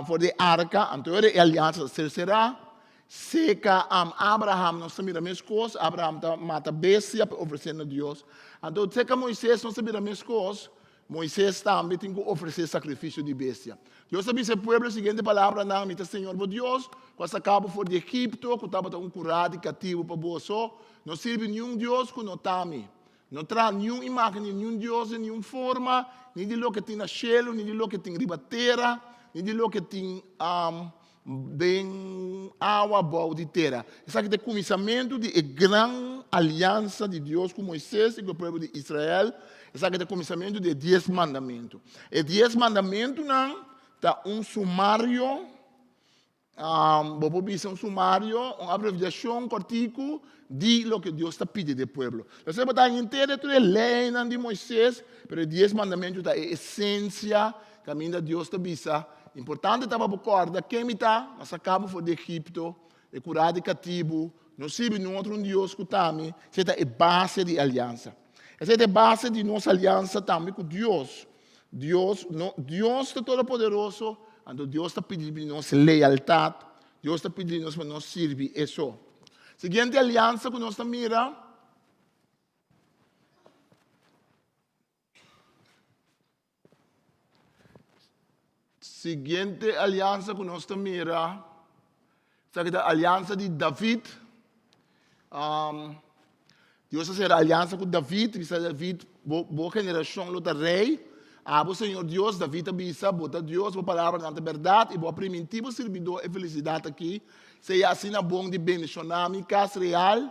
for di e arka, anto e ora e aliansa ta ser será. Seka Abraham nos ta mira meskos, Abraham ta mata bestia pa ofresé na Dios. Anto seka Moises nos ta mira meskos, Moises tambe tin ku ofresé sakrifisio di bestia. Dios a bisa e pueblo e siguiente palabranan, Mi ta señor bo Dios, ku a saka bo for di Egipto, ku tabata un kurá di katibu pa boso. No sirbi niun dios ku no ta mi. No traha niun imágen di niun dios den niun forma, ni di loke tin na shelu, ni di loke tin riba tera, ni di loke tin den awa bou di tera. Esaki ta e kuminsamentu di e gran aliansa di Dios ku Moises i ku e pueblo di Israel. Esaki ta e kuminsamentu di e dies mandamentu. E dies mandamentunan ta un sumario, bo por bisa un sumario, un abreviashon kòrtiku di loke Dios ta pidi di e pueblo. Entonces bo ta henter tur e leinan di Moises, pero e dies mandamentu ta e esensia kaminda Dios ta bisa, Importante ta pa bo kòrda ken mi ta, mi a saka bo for di Egipto, e kurá di katibu, no sirbi niun otro un dios ku ta mi. Esei ta e base di e aliansa. Esei ta e base di nos aliansa tambe ku Dios. Dios, no, Dios ta todopoderoso, anto Dios ta pidi di nos lealtat, Dios ta pidi di nos pa nos sirbi e so. Siguiente aliansa ku nos ta mira. Siguiente aliansa ku nos ta mira, esaki ta aliansa di David. Um, Dios a sera aliansa ku David, bisa David, bo, bo generashon lo ta rei. Abo, Señor Dios, David a bisa, bo ta Dios, bo palabranan ta bèrdat, i bo a primintí bo sirbidó e felisidat akí. Sea asina bon di bendishoná mi kas real,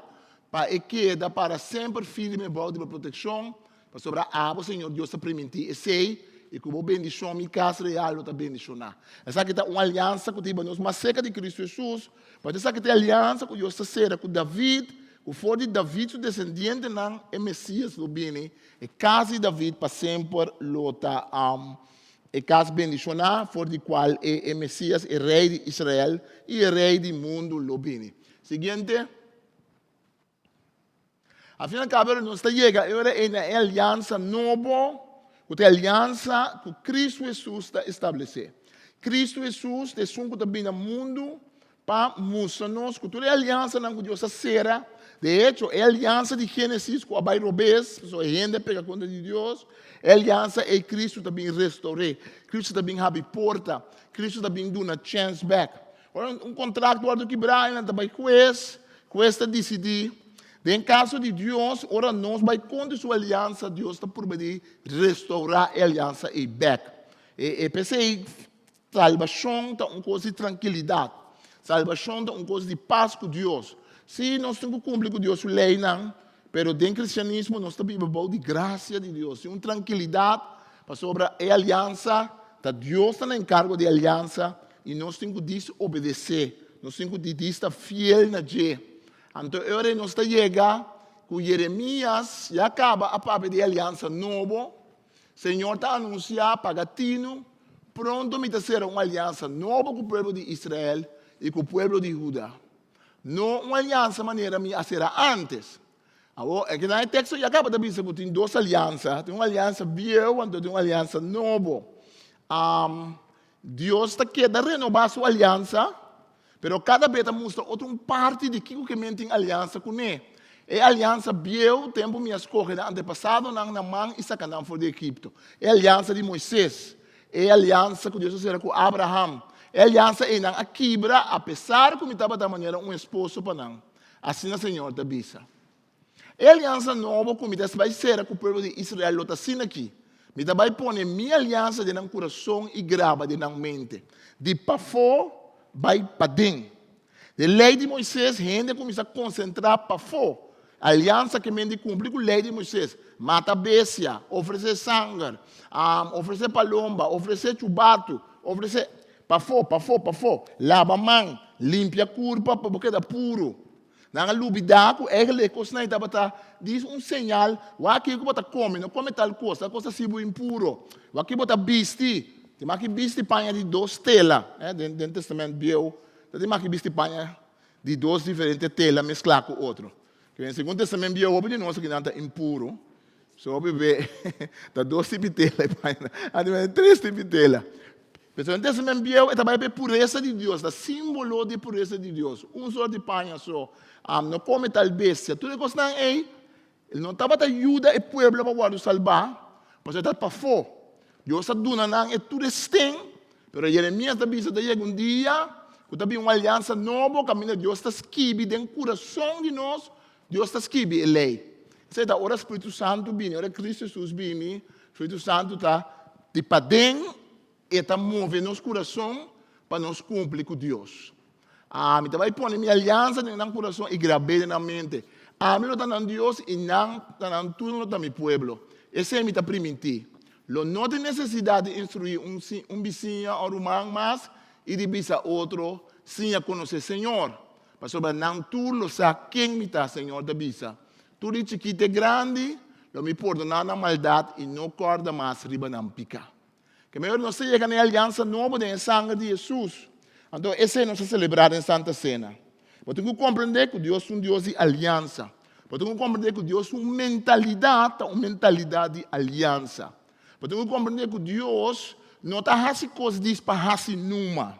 pa e keda para semper firme bou di bo protekshon, Pasobra abo, Señor Dios, ta primintí esei, i ku bo bendishon mi kas real lo ta bendishoná. Esaki ta un aliansa ku ta hiba nos mas serka di Kristu Hesus, pasobra esaki ta e aliansa ku Dios ta sera ku David, ku for di David su desendientenan e Mesias lo bini, e kas di David pa semper lo ta e kas bendishoná for di kual e Mesias, e Rei di Israel i e Rei di mundu lo bini. Siguiente. Al fin al cabo nos ta yega e ora ei na e aliansa nobo, ku ta e aliansa ku Kristu Hesus ta establesé. Kristu Hesus ta esun ku ta bini na mundu pa mustra nos ku tur e aliansanan ku Dios a sera, de hecho e aliansa di Génesis ku a bai robes, pasobra e hende a peka kontra di Dios, e aliansa ei Kristu ta bin restour'é, Kristu ta bin habri porta, Kristu ta bin duna chèns bèk. Ora un kontrakt wòrdu kibrá i nan ta bai hues, hues ta disidí. Den kaso di Dios, ora nos bai kontra su aliansa, Dios ta purba di restourá e aliansa ei bèk. E e p'esei salbashon ta un kos di trankilidat. Salbashon ta un kos di pas ku Dios. Sí, nos tin ku kumpli ku Dios su leinan, pero den kristianismo nos ta biba bou di grasia di Dios. Tin un trankilidat pasobra e aliansa ta Dios ta na enkargo di e aliansa I nos tin ku dis obedesé, nos tin ku di dis ta fiel na dje. Anto e ora ei nos ta yega ku Jeremias ya kaba a papia di e aliansa nobo. Señor ta anunsiá, Paga tinu, pronto mi ta sera un aliansa nobo ku pueblo di Israel i ku pueblo di Huda. No un aliansa manera mi a sera ántes. Awor, e kinan e teksto ya kaba ta bisa ku tin dos aliansa, tin un aliansa bieu anto tin un aliansa nobo. Dios ta keda renobá su aliansa, pero kada be ta mustra otro un parti di kiko ke men tin aliansa kuné. E aliansa bieu, tempu mi a skohe nan antepasadonan na man i saka nan for di Egipto. E aliansa di Moises, e aliansa ku Dios a sera ku Abraham, e aliansa ei nan a kibra apesar ku mi tabata manera un esposo pa nan. Asina Señor ta bisa. E aliansa nobo ku mi ta bai sera ku pueblo di Israel lo ta asina aki, Mi ta bai pone mi aliansa den nan kurason i graba den nan mente, di pafó bai paden. Den Lei di Moises hende a kuminsá konsentrá pafó. Aliansa ke men di kumpli ku Lei di Moises, mata bestia, ofresé sanger, ofresé palomba, ofresé chubatu, ofresé pafó, pafó, pafó, laba man, limpia kurpa pa bo keda puru. Nan a lubidá ku eigenlijk e kosnan ei tabata djis un señal, wak kiko bo ta kome, no kome tal kos, tal kos ta hasi bo impuro. Wak ki bo ta bisti, tin maki bisti paña di dos tela, den den Testament Bieu ta tin maki bisti paña di dos diferente tela mesklá ku otro. Ke den Segun Testament Bieu hopi di nos akinan ta impuro, so hopi be ta dos tipi tela e pañanan, antes mester tres tipi tela. Pero den Testament Bieu e ta bai pa e puresa di Dios, ta simbolo di e puresa di Dios. Un sort di paña so, no kome tal bestia. Tur e kosnan ei no tabata yuda e pueblo pa wòrdu salbá, pasobra e ta pafó. Dios a duna nan e tur e sten, pero Jeremias ta bisa ta yega un dia ku ta bin un aliansa nobo kaminda Dios ta skibi den kurason di nos, Dios ta skibi e lei. Esei ta ora Spiritu Santu bini, ora Kristu Hesus bini, Spiritu Santu ta di paden, e ta move nos kurason pa nos kumpli ku Dios. Ami ta bai pone mi aliansa den nan kurason i grab'é den nan mente. Ami lo ta nan Dios i nan ta nan tur lo ta mi pueblo. Esei mi ta primintí. Lo no tin nesesidat di instruí un un bisiña o ruman mas i di bisa otro, Siña konosé Señor. Pasobra nan tur lo sa ken mi ta, Señor ta bisa. Tur di chikí te grandi, lo mi pordoná nan maldat i no kòrda mas riba nan piká. Ke mehor nos ta yega na e aliansa nobo den e sanger di Hesus. Anto esei nos ta selebrá den Santa Sena. Bo tin ku komprendé ku Dios ta un Dios di aliansa. Bo tin ku komprendé ku Dios su mentalidat ta un mentalidat di aliansa. Bo tin ku komprendé ku Dios no ta hasi kos dis pa hasi numa.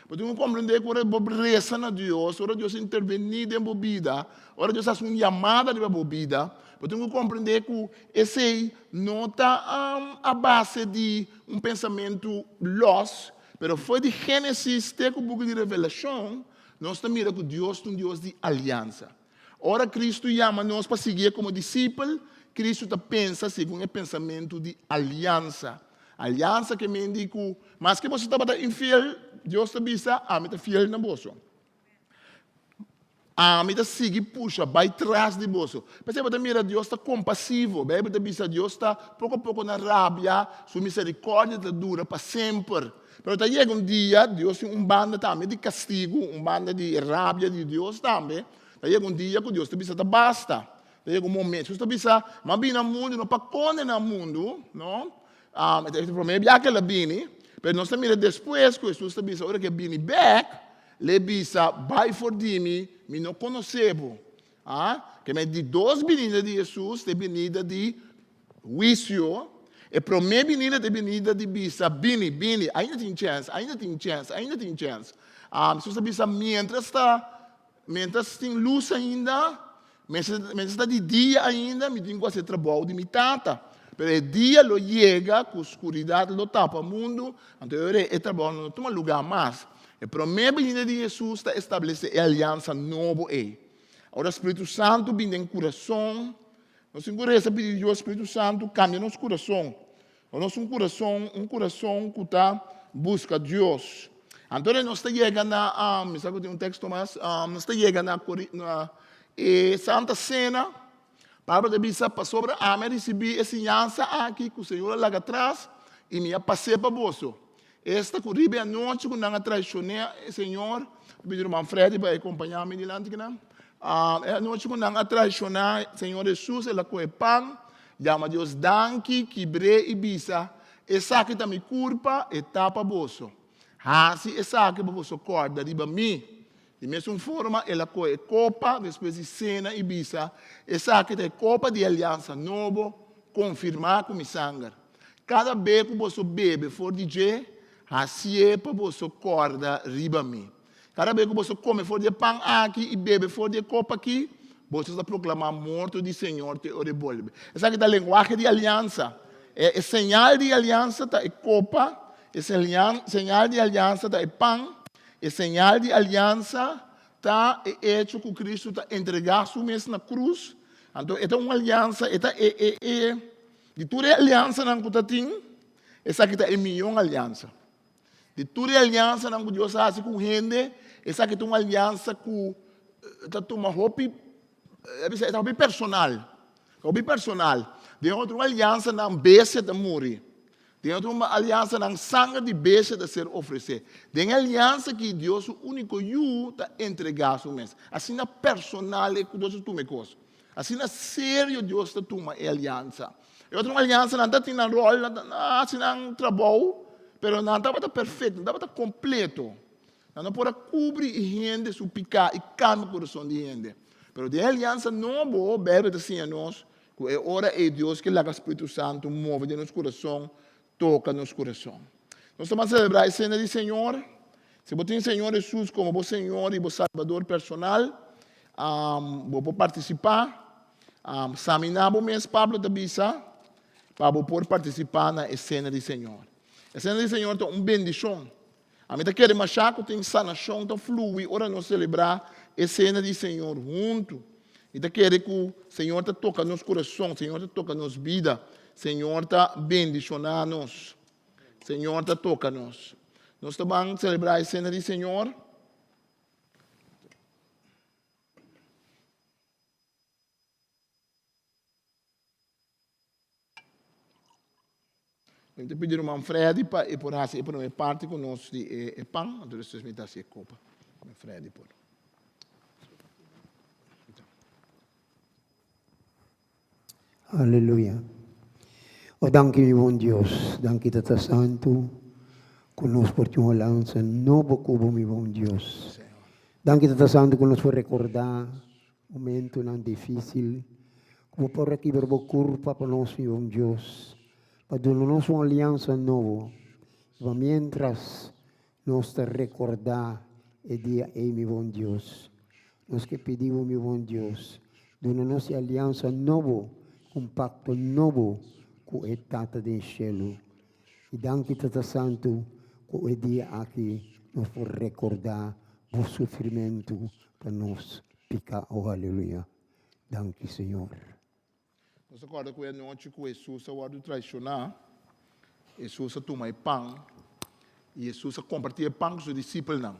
Bo tin ku komprendé ku ora bo resa na Dios, ora Dios intervení den bo bida, ora Dios hasi un yamada riba bo bida, bo tin ku komprendé ku esei no ta a base di un pensamentu lòs, Pero for di Génesis te ku buki di Revelashon, nos ta mira ku Dios ta un Dios di aliansa. Ora Kristu yama nos pa siguié komo disipel, Kristu ta pensa segun e pensamentu di aliansa. Aliansa ke men di ku maske boso tabata infiel, Dios ta bisa, Ami ta fiel na boso. Ami ta sigui pusha bai tras di boso. P'esei bo ta mira Dios ta kompasivo. Beibel ta bisa Dios ta poko poko na rabia, su miserikòrdia ta dura pa semper. Pero ta yega un dia, Dios tin un banda tambe di kastigu, un banda di rabia di Dios tambe. Ta yega un dia ku Dios ta bisa ta basta. Ta yega un momento, Hesus ta bisa, M'a bini na mundu no pa kondena mundu, no. E ta promé biaha ku el a bini, pero nos ta mira despues ku Hesus ta bisa ora ku e bini bèk, L'e bisa, Bai for di mi, mi no konosé bo. A Ke men di dos binida di Hesus ta e binida di huisio. E promé binida ta e binida di bisa, Bini, bini, ainda tin chèns, ainda tin chèns, ainda tin chèns. Hesus a bisa, Miéntras ta, miéntras tin lus ainda, Mientras ta di dia ainda, mi tin ku hasi e trabou di mi Tata. Pero e dia lo yega ku skuridat lo tapa mundu, anto e ora ei e trabou no lo tuma lugá mas. E promé binida di Hesus ta establesé e aliansa nobo ei. Ora Spiritu Santu bini den kurason, nos tin ku resa pidi Dios, Spiritu Santu, kambia nos kurason. Bo nos un kurason, un kurason ku ta buska Dios. Anto nos ta yega na, mi sa ku tin un teksto mas, nos ta yega na na e Santa Sena. Pablo ta bisa, pasobra ami a risibí e siñansa aki ku Señor a laga atras i mi a pas'é pa boso. Esta ku riba e anochi ku nan a traishoné e Señor, mi pidi ruman Freddy pa e kompañá mi dilanti kinan. E anochi ku nan a traishoná Señor Hesus, el a kohe pan, yama Dios danki, kibr'é i bisa, Esaki ta mi kurpa, e ta pa boso. Hasi esaki pa boso kòrda riba mi. Di mesun forma, el a kohe e kopa despues di sena i bisa, Esaki ta e kopa di e aliansa nobo, konfirmá ku mi sanger. Kada be ku boso bebe for di dje, hasié pa boso kòrda riba mi. Kada be ku boso kome for di e pan aki i bebe for di e kopa aki, boso ta proklamá morto di Señor te ora e bolbe. Esaki ta lenguahe di aliansa. E señal di aliansa ta e kopa, e señal di aliansa ta e pan, E señal di aliansa ta e echo ku Kristu ta entregá su mes na krus. Anto e ta un aliansa, e ta e e e di tur e aliansanan ku ta tin, esaki ta e mion aliansa. Di tur e aliansanan ku Dios a hasi ku hende, esaki ta un aliansa ku ta tuma hopi, e bisa e ta hopi personal, hopi personal. Den otro aliansanan bestia ta muri. Den otro aliansanan, sanger di bestia ta ser ofresé. Den e aliansa akí, Dios su úniko Yu ta entregá su mes. Asina personal e ku Dios ta tuma e kos. Asina serio Dios ta tuma e aliansa. E otro aliansanan ta tin nan ròl, nan ta hasi nan trabou, pero nan tabata perfekto, nan tabata kompleto. Nan no por a kubri e hende su piká i kambia kurason di hende. Pero den e aliansa nobo, Beibel ta siña nos Ku e ora ei Dios ke laga Spiritu Santu move den nos kurason, toka nos kurason. Nos ta ban selebrá e Sena di Señor. Si bo tin Señor Hesus komo bo Señor i bo Salbador personal, bo por partisipá. Saminá bo mes, Pablo ta bisa, pa bo por partisipá na e Sena di Señor. E Sena di Señor ta un bendishon. Ami ta kere mashá ku tin sanashon ta flui ora nos selebrá e Sena di Señor huntu. Mi ta kere ku Señor ta toka nos kurason, Señor ta toka nos bida, Señor ta bendishoná nos, Señor ta toka nos. Nos ta ban selebrá e Sena di Señor. Mi ta pidi ruman Freddy pa e por hasi e prome parti ku nos di e pan, anto despues mi ta hasi e kopa. Ruman Freddy por. Aleluya. O danki mi bon Dios, danki Tata Santu ku nos por tin un alansa nobo ku bo mi bon Dios. Danki Tata Santu ku nos por rekordá Momentunan difísil ku bo por a kibra bo kurpa pa nos, mi bon Dios, pa duna nos un aliansa nobo. I pa miéntras nos ta rekordá e dia ei, mi bon Dios, nos ke pidi bo, mi bon Dios, duna nos e aliansa nobo, un pakto nobo ku e Tata den shelu. I danki Tata Santu. ku e dia aki nos por rekordá bo sufrimentu pa nos piká. O aleluya! Danki Señor. Nos ta kòrda ku e anochi ku Hesus a wòrdu traishoná, Hesus a tuma e pan i Hesus a kompartí e pan ku su disipelnan.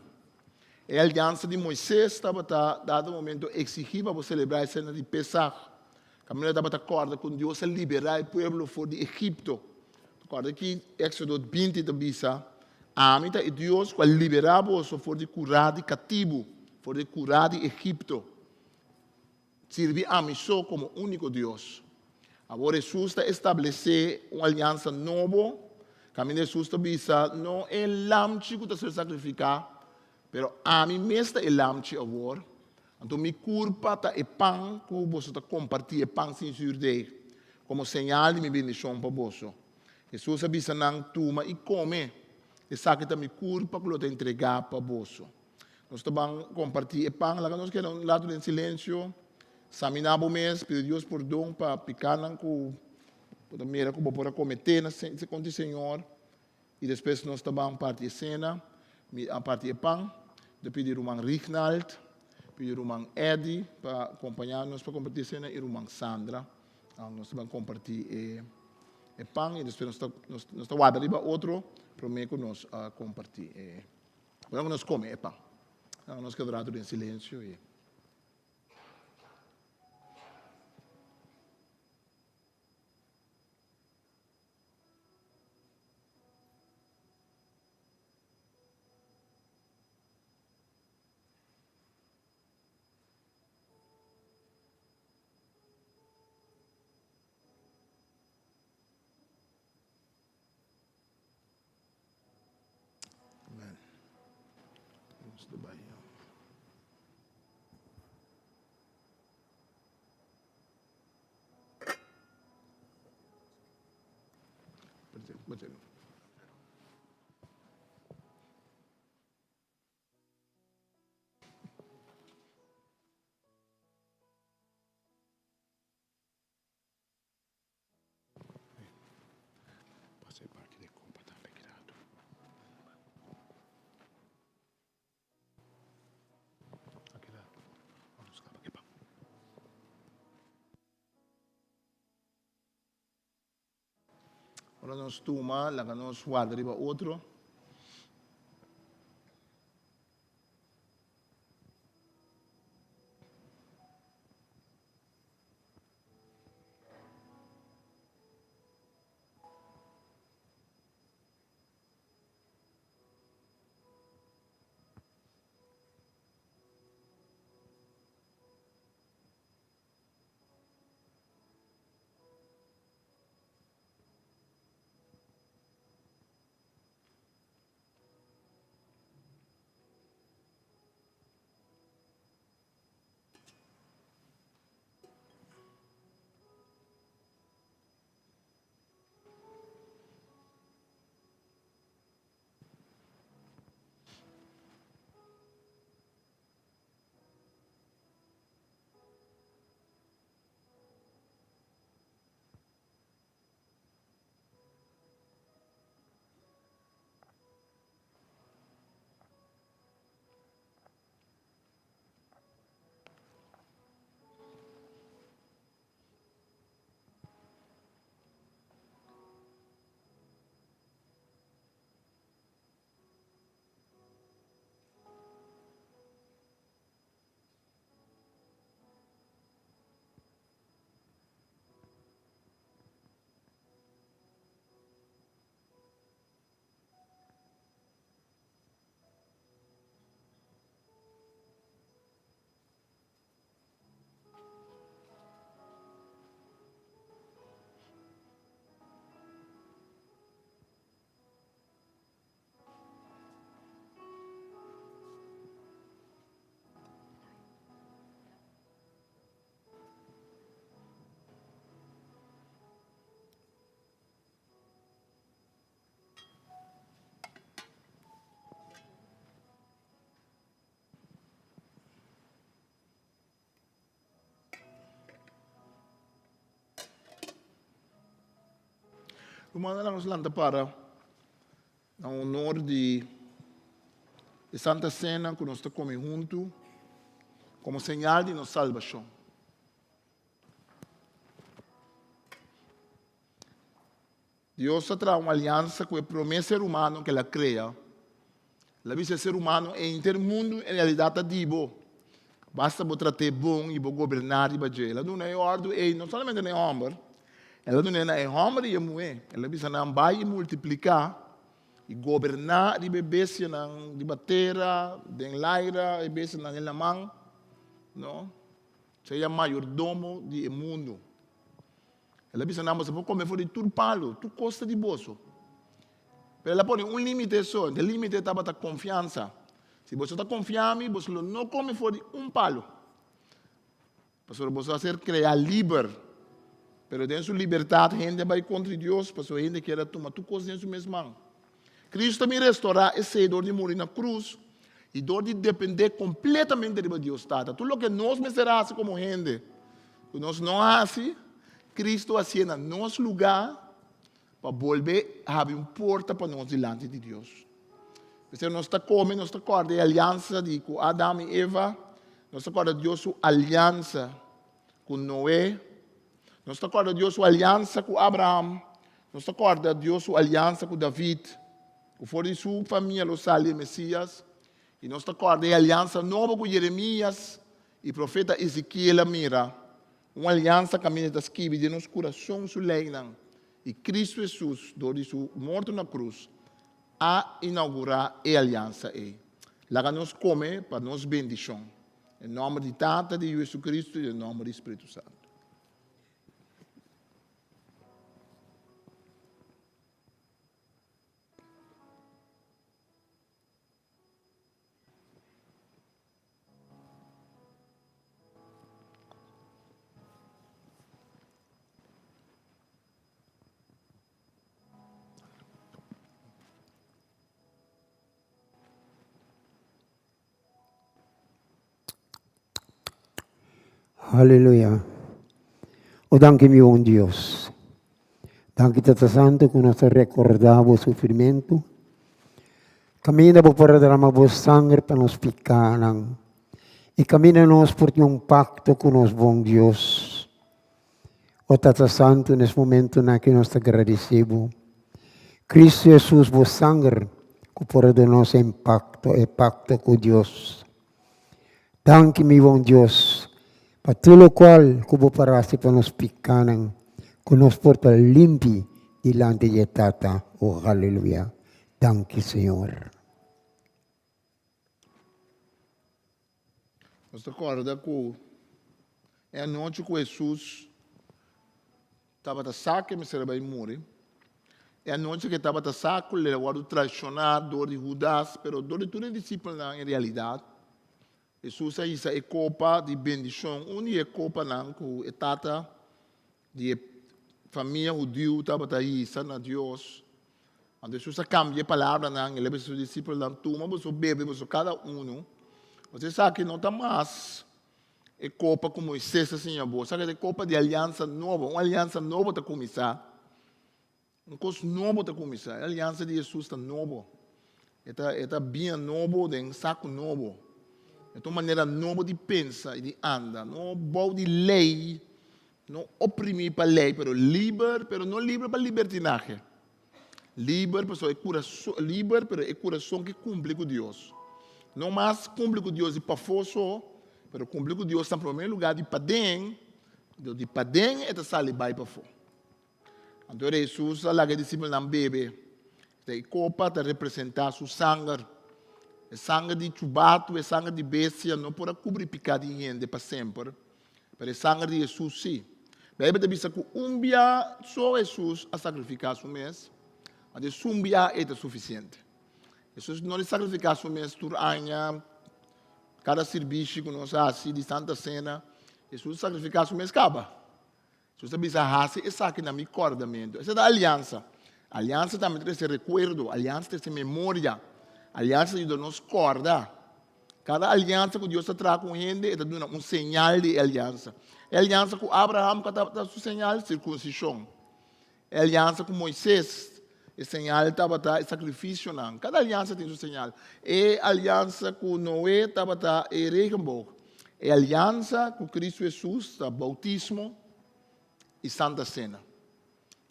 E aliansa di Moises tabata dado momento eksigí pa bo selebrá e sena di Pesach. Kaminda tabata kòrda kon Dios a liberá e pueblo for di Egipto. Kòrda ki Éksodo 20 ta bisa, Ami ta e Dios ku a liberá boso for di kurá di katibu, for di kurá di Egipto. Sirbi ami so komo úniko Dios. Awor Hesus ta establesé un aliansa nobo, kaminda Hesus ta bisa, No e lamchi ku ta ser sakrifiká, pero ami mes ta e lamchi awor. Anto mi kurpa ta e pan ku boso ta kompartí, e pan sin zürdeg, komo señal di mi bendishon pa boso. Hesus a bisa nan, Tuma i kome, esaki ta mi kurpa ku lo ta entregá pa boso. Nos ta ban kompartí e pan. Laga nos keda un ratu den silensio. Saminá bo mes, pidi Dios pordon pa pikánan ku bo ta mira ku bo por a kometé na kontra di Señor. I despues nos ta ban parti e sena, mi a parti e pan. Mi ta pidi ruman Rignald, pidi ruman Eddy pa kompañá nos pa kompartí e sena i ruman Sandra. Nos ta ban kompartí e pan i despues nos ta warda riba otro promé ku nos a kompartí e. Ora ku nos kome e pan, nos keda rato den silensio i. Amen. Nos ta bai. Pasa e parti de kopa tambe kidado. Aki da. Vamos kaba ke pan. Ora nos tuma, laga nos warda riba otro. Rumannan, laga nos lanta para. Na honor di e Santa Sena ku nos ta kome huntu komo señal di nos salbashon. Dios a traha un aliansa ku e promé ser humano ku el a krea. El a bisa e ser humano, e henter mundu en realidat ta di bo. Basta bo trat'é bon i bo goberná riba dje. El a duna e òrdu ei no solamente na e hòmber, el a dun'é na e hòmber i e muhé. El a bisa nan, Bai i multipliká i goberná riba e bestianan riba tera, den laira, e bestianan den laman, no? Sea mayordomo di e mundu. El a bisa nan, Boso por kome for di tur palu, tur kos ta di boso. Pero el a pone un límite so, e límite tabata konfiansa. Si boso ta konfia mi, boso lo no kome for di un palu. Pasobra boso a ser kreá liber. Pero den su libertat hende a bai kontra Dios, pasobra hende kier a tuma tur kos den su mes man. Cristo a bin restorá esei dor di muri na krus i dor di dependé kompletamente riba Dios Tata. Tur loke nos mester hasi komo hende ku nos no hasi, Cristo hasié na nos lugá pa bolbe habri un porta pa nos dilanti di Dios. P'esei nos ta kome, nos ta kòrda e aliansa di ku Adam i Eva, nos ta kòrda Dios su aliansa ku Noe, nos ta kòrda Dios su aliansa ku Abraham, Nos ta kòrda Dios su aliansa ku David, ku for di su famia lo sali e Mesías, i nos ta kòrda e aliansa nobo ku Jeremías i profeta Ezekiel a mira, un aliansa kaminda ta skibi den nos kurason su leinan, i Kristu Hesus, dor di su morto na krus, a inaugurá e aliansa ei. Laga nos kome pa nos bendishon. Den nòmber di Tata, di Yu Hesukristu i den nòmber di Spiritu Santu. Aleluya. O danki mi bon Dios. Danki Tata Santo ku nos ta rekordá bo sufrimentu. Kaminda bo por a drama bo sanger pa nos pikánan. I kaminda nos por tin un pakto ku nos bon Dios. O Tata Santo, nes momentunan aki nos ta gradisé bo. Cristo Jesus, bo sanger ku por a duna nos e impakto, e pakto ku Dios. Danki mi bon Dios, pa tur lokual ku bo por hasi pa nos pikánan, ku nos por ta limpi dilanti di e Tata. O haleluya! Danki Señor. Nos ta kòrda ku e anochi ku Hesus tabata sa ku e mester a bai muri, e anochi ku e tabata sa ku el a wòrdu traishoná dor di Hudas, pero dor di tur e disipelnan en realidat, Hesus a hisa e kopa di bendishon, un di e kopanan ku e tata di e famia hudiu tabata hisa na Dios. Anto Hesus a kambia e palabranan, el a bisa su disipelnan, Tuma boso bebe boso kada unu, pasobra esaki no ta mas e kopa ku Moises a siña bo, esaki ta e kopa di aliansa nobo, un aliansa nobo ta kuminsá. Un kos nobo ta kuminsá. E aliansa di Hesus ta nobo. E ta, e ta biña nobo den saku nobo. E ta un manera nobo di pensa i di anda. No bou di lei, no oprimí pa lei, pero liber, pero no liber pa libertinahe. Liber pasobra e kurason, liber pero e kurason ke kumpli ku Dios. No mas kumpli ku Dios di pafó so, pero kumpli ku Dios na promé lugá di paden, di paden e ta sali bai pafó. Anto Hesus a laga e disipelnan bebe. E kopa ta representá su sanger. E sanger di chubatu, e sanger di bestia no por a kubri piká di hende pa semper, pero e sanger di Hesus sí. Beibel ta bisa ku un bia so Hesus a sakrifiká su mes, anto esun bia ei ta sufisiente. Hesus no di sakrifiká su mes tur aña, kada sirbishi ku nos hasi di Santa Sena, Hesus a sakrifiká su mes kaba. Jesús a bisa, Hasi esaki na mi kòrdamentu. Esei ta aliansa. Aliansa tambe ta trese rekuerdo, aliansa ta trese memoria, aliansa ta yuda nos kòrda. Kada aliansa ku Dios ta traha ku un hende, e ta duna un señal di e aliansa. E aliansa ku Abraham ku tabata su señal? Sirkunsishon. E aliansa ku Moises. E señal tabata e sakrifisionan. Kada aliansa tin su señal. E aliansa ku Noe tabata e regenboog. E aliansa ku Kristu Hesus ta boutismo i Santa Sena.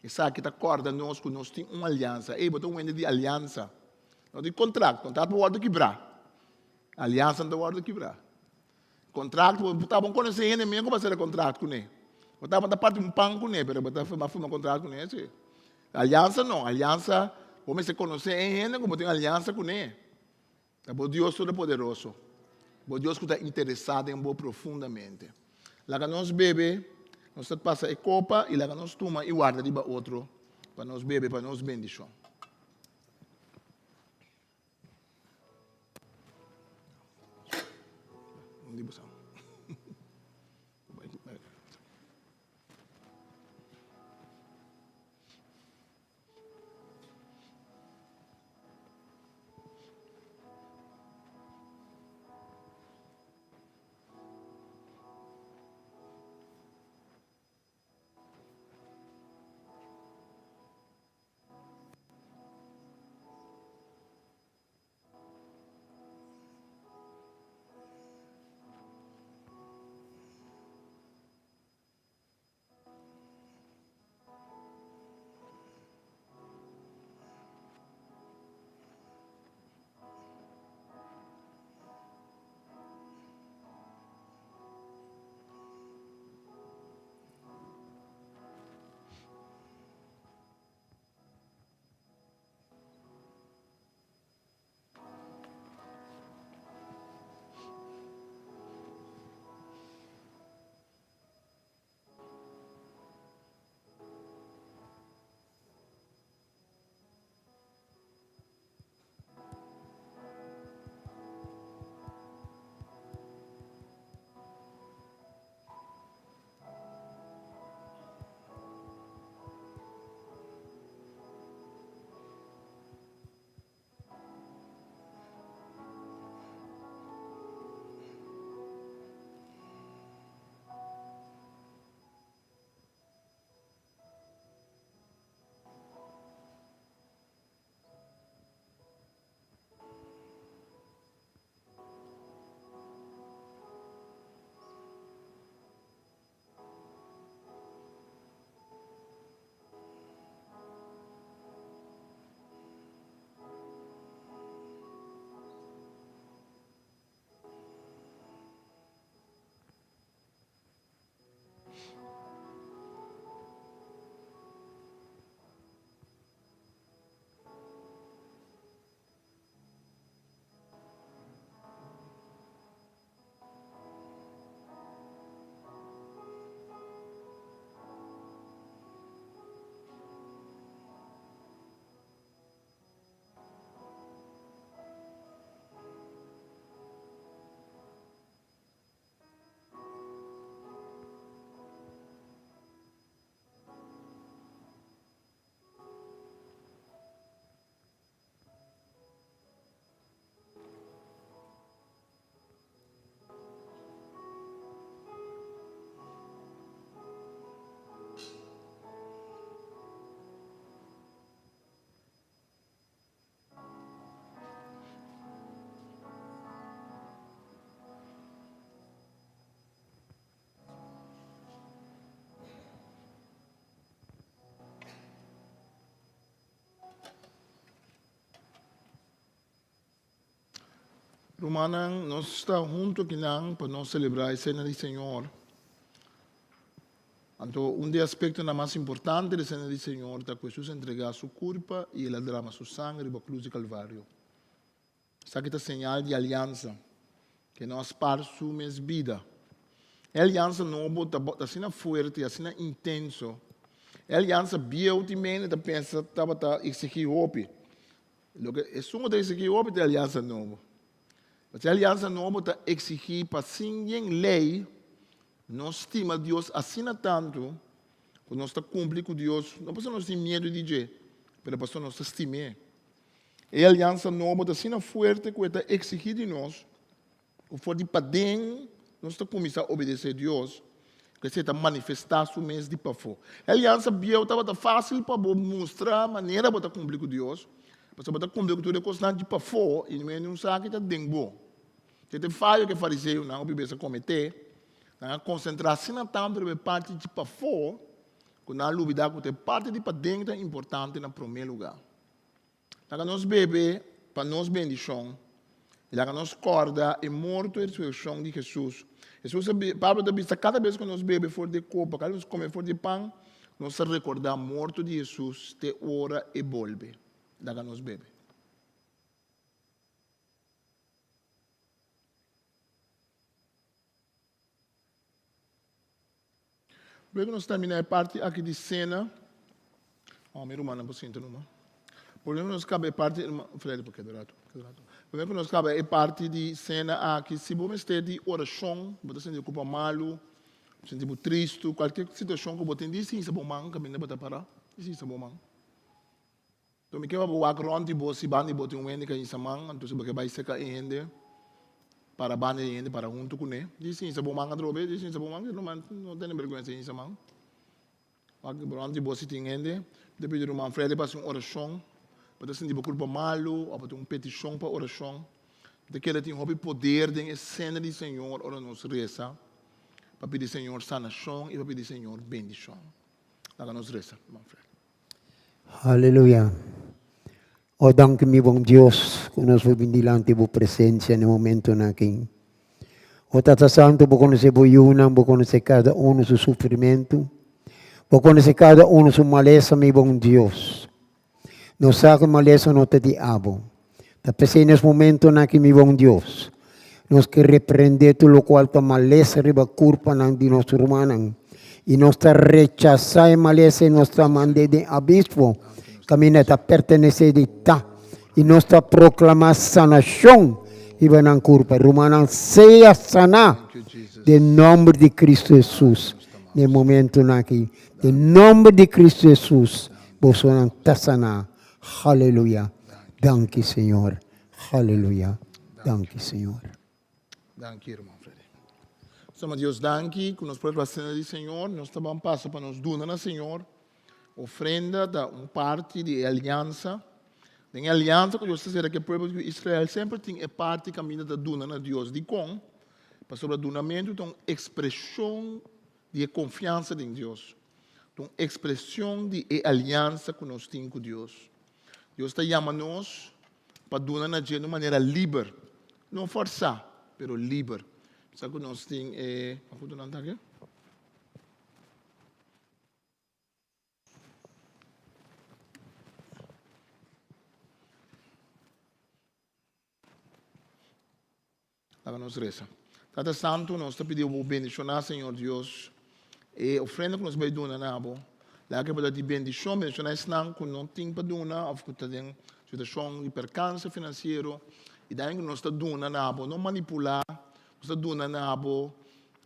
Esaki ta kòrda nos ku nos tin un aliansa. Ey, bo ta un hende di aliansa. No di kontrakt. Kontrakt por wòrdu kibrá. Aliansa no ta wòrdu kibrá. Kontrakt, bo ta bon konosé hende mihó ku bo a sera kontrakt kuné. Bo ta ta parti un pan kuné, pero bo ta firma firma kontrakt kuné si. Aliansa no, aliansa bo mester konosé e hende ku bo tin aliansa kuné. Ta bo Dios Todopoderoso, bo Dios ku ta interesá den bo profundamente. Laga nos bebe, nos ta pasa e kopa i laga nos tuma i warda riba otro pa nos bebe pa nos bendishon. Rumannan, nos ta huntu akinan pa nos selebrá e Sena di Señor. Anto, un di e aspektonan mas importante di e Sena di Señor ta ku Hesus a entregá su kurpa i el a drama su sanger riba krus di Kalvario. Esaki ta señal di aliansa ke no a spar su mes bida. E aliansa nobo ta asina fuerte i asina intenso. E aliansa bieu tin mende ta pensa tabata eksigí hopi. Loke esun ku ta eksigí hopi ta e aliansa nobo. Pasobra e aliansa nobo ta eksigí pa sin yen lei nos stima Dios asina tantu ku nos ta kumpli ku Dios, no pasobra nos tin miedu di dje, pero pasobra nos ta stim'é. E aliansa nobo ta asina fuerte ku e ta eksigí di nos ku for di paden nos ta kuminsá obedesé Dios. Ku esei ta manifestá su mes di pafó. E aliansa bieu tabata fásil pa bo mustra manera bo ta kumpli ku Dios, pasobra bo ta kumpli ku tur e kosnan di pafó i no un sa ki ta den bo. Esei ta e fayo ku e fariseonan hopi bes a kometé, nan a konsentrá asina tantu riba e parti di pafó ku nan a lubidá ku ta e parti di paden ta importante na promé lugá. Laga nos bebe pa nos bendishon i laga nos kòrda e morto i resurekshon di Hesus. Hesus a Pablo ta bisa kada bes ku nos bebe for di e kopa, kada bes ku nos kome for di e pan, nos ta rekordá morto di Hesus te ora e bolbe. Laga nos bebe. Luego nos termina e parti aki di cena. Oh, mi rumannan por sinta numa. Por lo nos caba e parti, Freddy por keda rato, keda rato. Por lo nos caba e parti di cena aki, si bo mester di oracion, bo ta sinti bo cupa malu, bo sinti bo tristu, cualkier situacion cu bo tin, di sinsa bo man caminda bo ta para, di sinsa bo man. Enton mi ke pa bo wak rond di bo si banda di bo tin un hende ka hisa man, anto si bo ke bai seka e hende, para banda di e hende, para huntu kuné. Djis hisa bo man atrobe, djis hisa bo man, no tene bergwensa di hisa man. Wak rond di bo si tin hende, mi ta pidi ruman Freddy pa hasi un orashon, bo ta sinti bo kurpa malu òf bo tin un petishon pa orashon. Mi ta kere tin hopi poder den e sena di Señor ora nos resa pa pidi Señor sanashon i pa pidi Señor bendishon. Laga nos resa, ruman Freddy. Aleluya. O danki mi bon Dios ku nos por bin dilanti bo presensia na e momentonan aki. O Tata Santu, bo konosé bo yunan, bo konosé kada unu su sufrimentu, bo konosé kada unu su malesa, mi bon Dios. Nos sa ku malesa no ta di abo. Ta p'esei nes momentonan aki, mi bon Dios, nos ke reprendé tur lokual ta malesa riba kurpanan di nos rumannan, i nos ta rechasá e malesa i nos ta mand'é den abismo kaminda e ta pertenesé di ta, i nos ta proklamá sanashon riba nan kurpa. Rumannan, sea saná den nòmber di Kristu Hesus den momentonan aki. Den nòmber di Kristu Hesus, bosonan ta saná. Haleluya danki Señor haleluya danki Señor. Danki ruman Freddy. Stima Dios danki ku nos por a sena di Señor. Nos ta ban pasa pa nos duna na Señor. Ofrenda ta un parti di e aliansa. Den e aliansa ku Dios ta sera ku e pueblo di Israel semper tin e parti kaminda ta duna na Dios. Dikon? Pasobra dunamentu ta un ekspreshon di e konfiansa den Dios. Ta un ekspreshon di e aliansa ku nos tin ku Dios. Dios ta yama nos pa duna na dje di un manera liber, no fòrsá, pero liber. Sa ku nos tin e, kua nan ta aki? Laga nos resa. Tata Santu, nos ta pidi bo bendishoná, Señor Dios, e ofrenda ku nos bai duna na bo. Laga ke bo ta di bendishon, bendishoná esnan ku no tin pa duna òf ku ta den situashon di perkanse finansiero. I daño ku nos ta duna na bo, no manipulá, nos ta duna na bo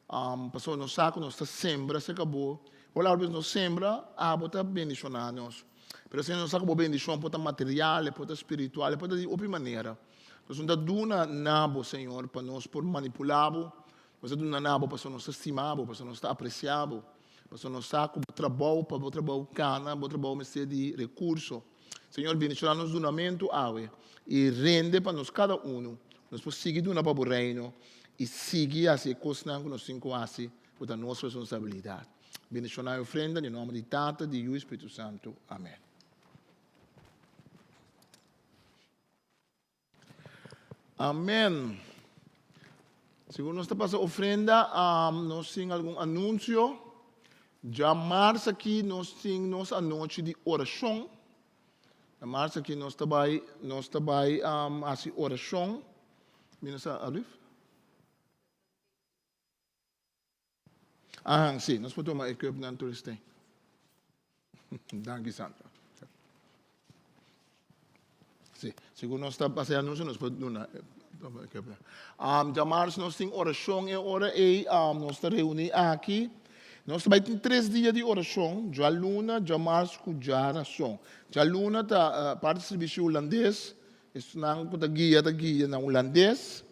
pasobra nos sa ku nos ta sembra serka bo. Ora algu bes nos sembra, abo ta bendishoná nos. Pero Señor, nos sa ku bo bendishon por ta material, e por ta spiritual, e por ta di hopi manera. Nos no ta duna na bo, Señor, pa nos por manipulá bo. Nos ta duna na bo pasobra nos ta stima bo, pasobra nos ta apresiá bo, pasobra nos sa ku bo trabou, pa bo trabou kana, bo trabou mester di rekurso. Señor, bendishoná nos dunamentu awe i rende pa nos kada unu. Nos por sigui duna pa bo Reino i sigui hasi e kosnan ku nos tin ku hasi, ku ta nos responsabilidat. Bendishoná e ofrenda den nòmber di Tata, di Yu i Spiritu Santu. Amèn. Amen. Segun nos ta pasa ofrenda, um, nos tin algun anuncio. Ja mars aki nos tin nos anochi di oracion. Na mars aki nos ta bai, nos ta bai um, hasi oracion. Mi no sa, alsjeblieft? Ahan, sí, nos por tuma e cupnan tur esteen. Danki, Sandra. Sí, segun nos ta pasa e anuncio, nos por duna tuma e cupnan. Um, djamars nos tin oracion e ora ei, um, nos ta reuni aki. Nos ta bai tin tres dia di oracion, djaluna, djamars ku djarason. Djaluna ta uh, parti servicio hulandes, esnan ku ta guia ta guia na hulandes.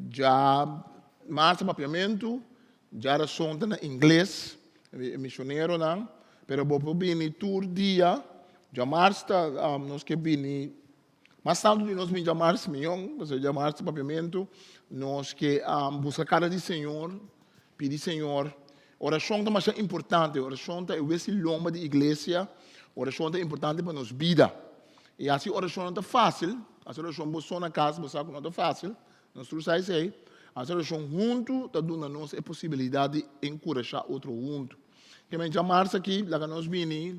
Dja mars ta papiamentu. Djarason ta na ingles, e misioneronan, pero bo por bini tur dia. Djamars ta nos ke bini mas tantu di nos bini djamars mion, pasobra djamars ta papiamentu. Nos ke buska kara di Señor, pidi Señor. Orashon ta masha importante, orashon ta e wes i lomba di iglesia, orashon ta importante pa nos bida. I hasi orashon no ta fásil, hasi orashon bo so na kas bo sa ku no ta fásil, Nos tur sa esei. Hasi orashon huntu ta duna nos e posibilidat di enkurashá otro huntu. Ke men djamars aki, laga nos bini,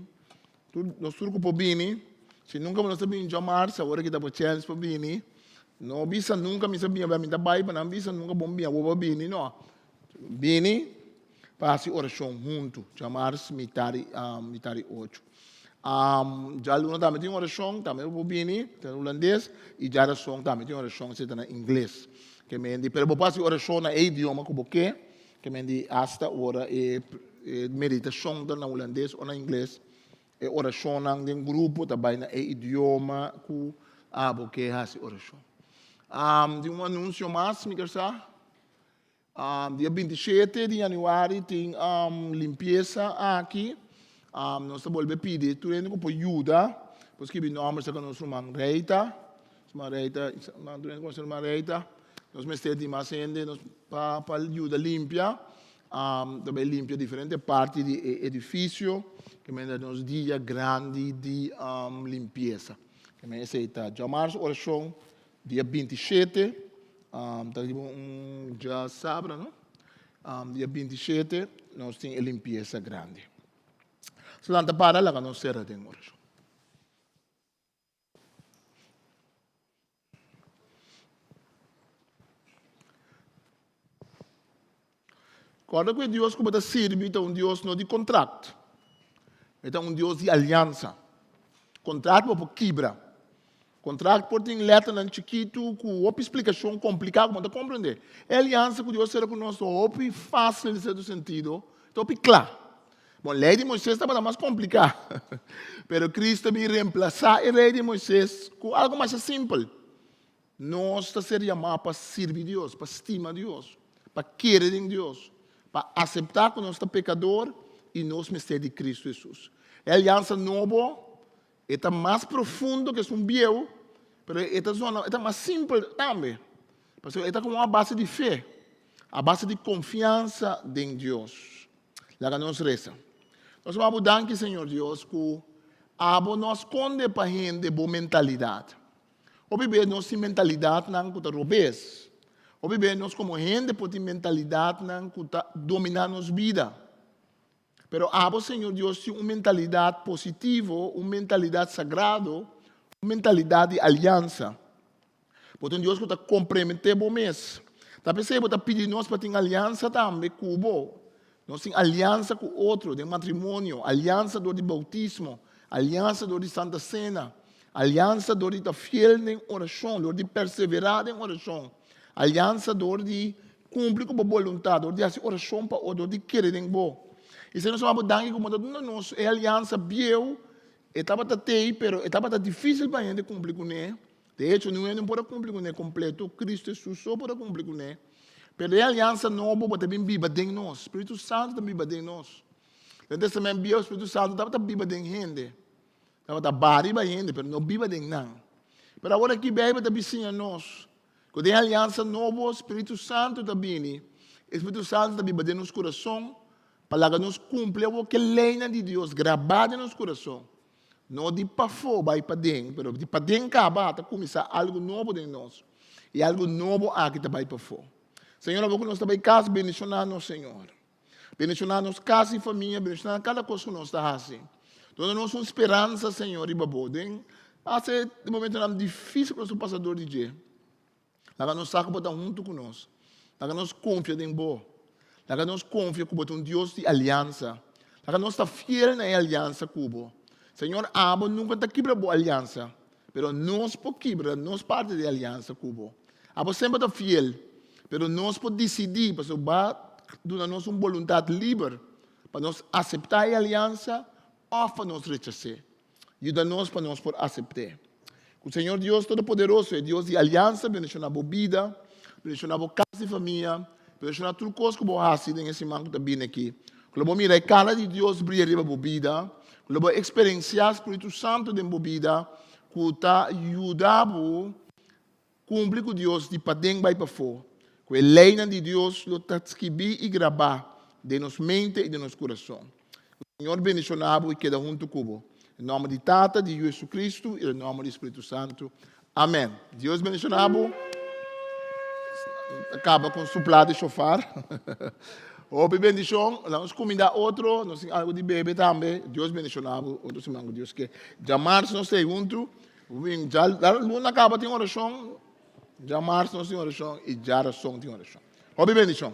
tur, nos tur ku por bini. Si nunka nos ta bini djamars, awor aki ta bo chèns pa bini. No bisa nunka mi sa bini, mi ta bai pa nan bisa nunka bon bini, awor bo a bini, no. Bini pa hasi orashon huntu, djamars mitari, mitari ocho. Djaluna tambe tin orashon, tambe bo por bini, ta na hulandes, i djarason tambe tin orashon, esei ta na ingles. Ke men di, pero bo por hasi orashon na e idioma ku bo ke, ke men di asta ora e e meditashon ta na hulandes o na ingles, e orashonnan den grupo ta bai na e idioma ku abo ke hasi orashon. Tin un anunsio mas mi ker sa. Dia 27 di januari tin limpiesa aki. Nos ta bolbe pidi tur hende ku por yuda por skibi nòmber serka nos ruman Reita. Ruman Reita, tur hende konosé ruman Reita. Nos mester di mas hende pa pa yuda limpia. Ta bai limpia diferente parti di e edifisio. Ke mester nos dia grandi di limpiesa. Ke men esei ta djamarsu orashon. Dia 27, ta riba un djasabra, no? Dia 27 nos tin e limpiesa grandi. So lanta para laga nos sera den orashon. Kòrda ku e Dios ku bo ta sirbi ta un Dios no di kontrakt, e ta un Dios di aliansa. Kontrakt bo por kibra. Kontrakt por tin lèternan chikitu ku hopi splikashon kompliká ku bo no ta komprendé. E aliansa ku Dios sera ku nos ta hopi fásil den sierto sentido, ta hopi kla. Bon, lei di Moisés tabata mas kompliká, pero Kristu a bin remplasá e lei di Moisés ku algu masha simpel. Nos ta ser yamá pa sirbi Dios, pa stima Dios, pa kere den Dios, pa aseptá ku nos ta pekador i nos mester di Kristu Hesus. E aliansa nobo e ta mas profundo ku esun bieu, pero e ta zona, e ta mas simpel tambe, pasobra e ta komo a base di fe, a base di konfiansa den Dios. Laga nos resa. Nos ta bo danki, Señor Dios, ku abo no a skonde pa hende bo mentalidat. Hopi bes nos tin mentalidatnan ku ta robes. Hopi bes nos komo hende por tin mentalidatnan ku ta dominá nos bida. Pero abo, Señor Dios, tin un mentalidat positivo, un mentalidat sagrado, un mentalidat di aliansa. Bo ta un Dios ku ta kompremeté bo mes. Ta p'esei bo ta pidi nos pa tin aliansa tambe ku bo. Nos tin aliansa ku otro den matrimonio, aliansa dor di boutismo, aliansa dor di Santa Sena, aliansa dor di ta fiel den orashon, dor di perseverá den orashon, aliansa dor di kumpli ku bo boluntat, dor di hasi orashon pa otro, dor di kere den bo. I Señor nos ta wak bo danki ku bo ta duna nos e aliansa bieu, e tabata tei pero e tabata difísil pa hende kumpli kuné. De hecho, niun hende no por a kumpli kuné kompleto, Kristu Hesus so por a kumpli kuné. Pero e aliansa nobo bo ta bin biba den nos, Spiritu Santu ta biba den nos. Den Testament Bieu, Spiritu Santu tabata biba den hende, tabata baha riba hende, pero no biba den nan. Pero awor aki Beibel ta bin siña nos ku den e aliansa nobo Spiritu Santu ta bini, e Spiritu Santu ta biba den nos kurason pa laga nos kumpli awor ku e leinan di Dios grabá den nos kurason. No di pafó bai paden, pero di paden kaba ta kuminsá algu nobo den nos. I algu nobo aki ta bai pafó. Señor, awor ku nos ta bai kas, bendishoná nos, Señor. Bendishoná nos kas i famia, bendishoná kada kos ku nos ta hasi. Duna nos un speransa, Señor, riba bo. Den hasta e momentonan difísil ku nos ta pasa dor di dje. Laga nos sa ku bo ta huntu ku nos. Laga nos konfia den bo. Laga nos konfia ku bo ta un Dios di aliansa. Laga nos ta fiel na e aliansa ku bo. Señor, abo nunka ta kibra bo aliansa, pero nos por kibra nos parti di e aliansa ku bo. Abo semper ta fiel, pero nos por disidí, pasobra bo a duna nos un boluntat liber pa nos aseptá e aliansa òf pa nos rechas'é. Yuda nos pa nos por asept'é. Ku Señor Dios Todopoderoso, e Dios di aliansa, bendishoná bo bida, bendishoná bo kas i famia. Bendishoná tur kos ku bo hasi den e siman ku ta bini aki. Ku lo bo mira e kara di Dios bria riba bo bida. Ku lo bo eksperensiá Spiritu Santu den bo bida ku ta yuda bo kumpli ku Dios di paden bai pafó. Ku e leinan di Dios lo ta skibí i grabá den nos mente i den nos kurason. Ku Señor bendishoná bo i keda huntu ku bo. Den nòmber di Tata, di Yu Jesucristo i den nòmber di Spiritu Santu. Amèn. Dios bendishoná bo. Ta kaba ku un suplá di shofar. Hopi bendishon. Laga nos kumindá otro. Nos tin algu di bebe tambe. Dios bendishoná bo otro siman ku Dios ke. Djamars nos ta ei huntu. Djaluna kaba tin orashon. Djamars nos tin orashon i djarason tin orashon. Hopi bendishon.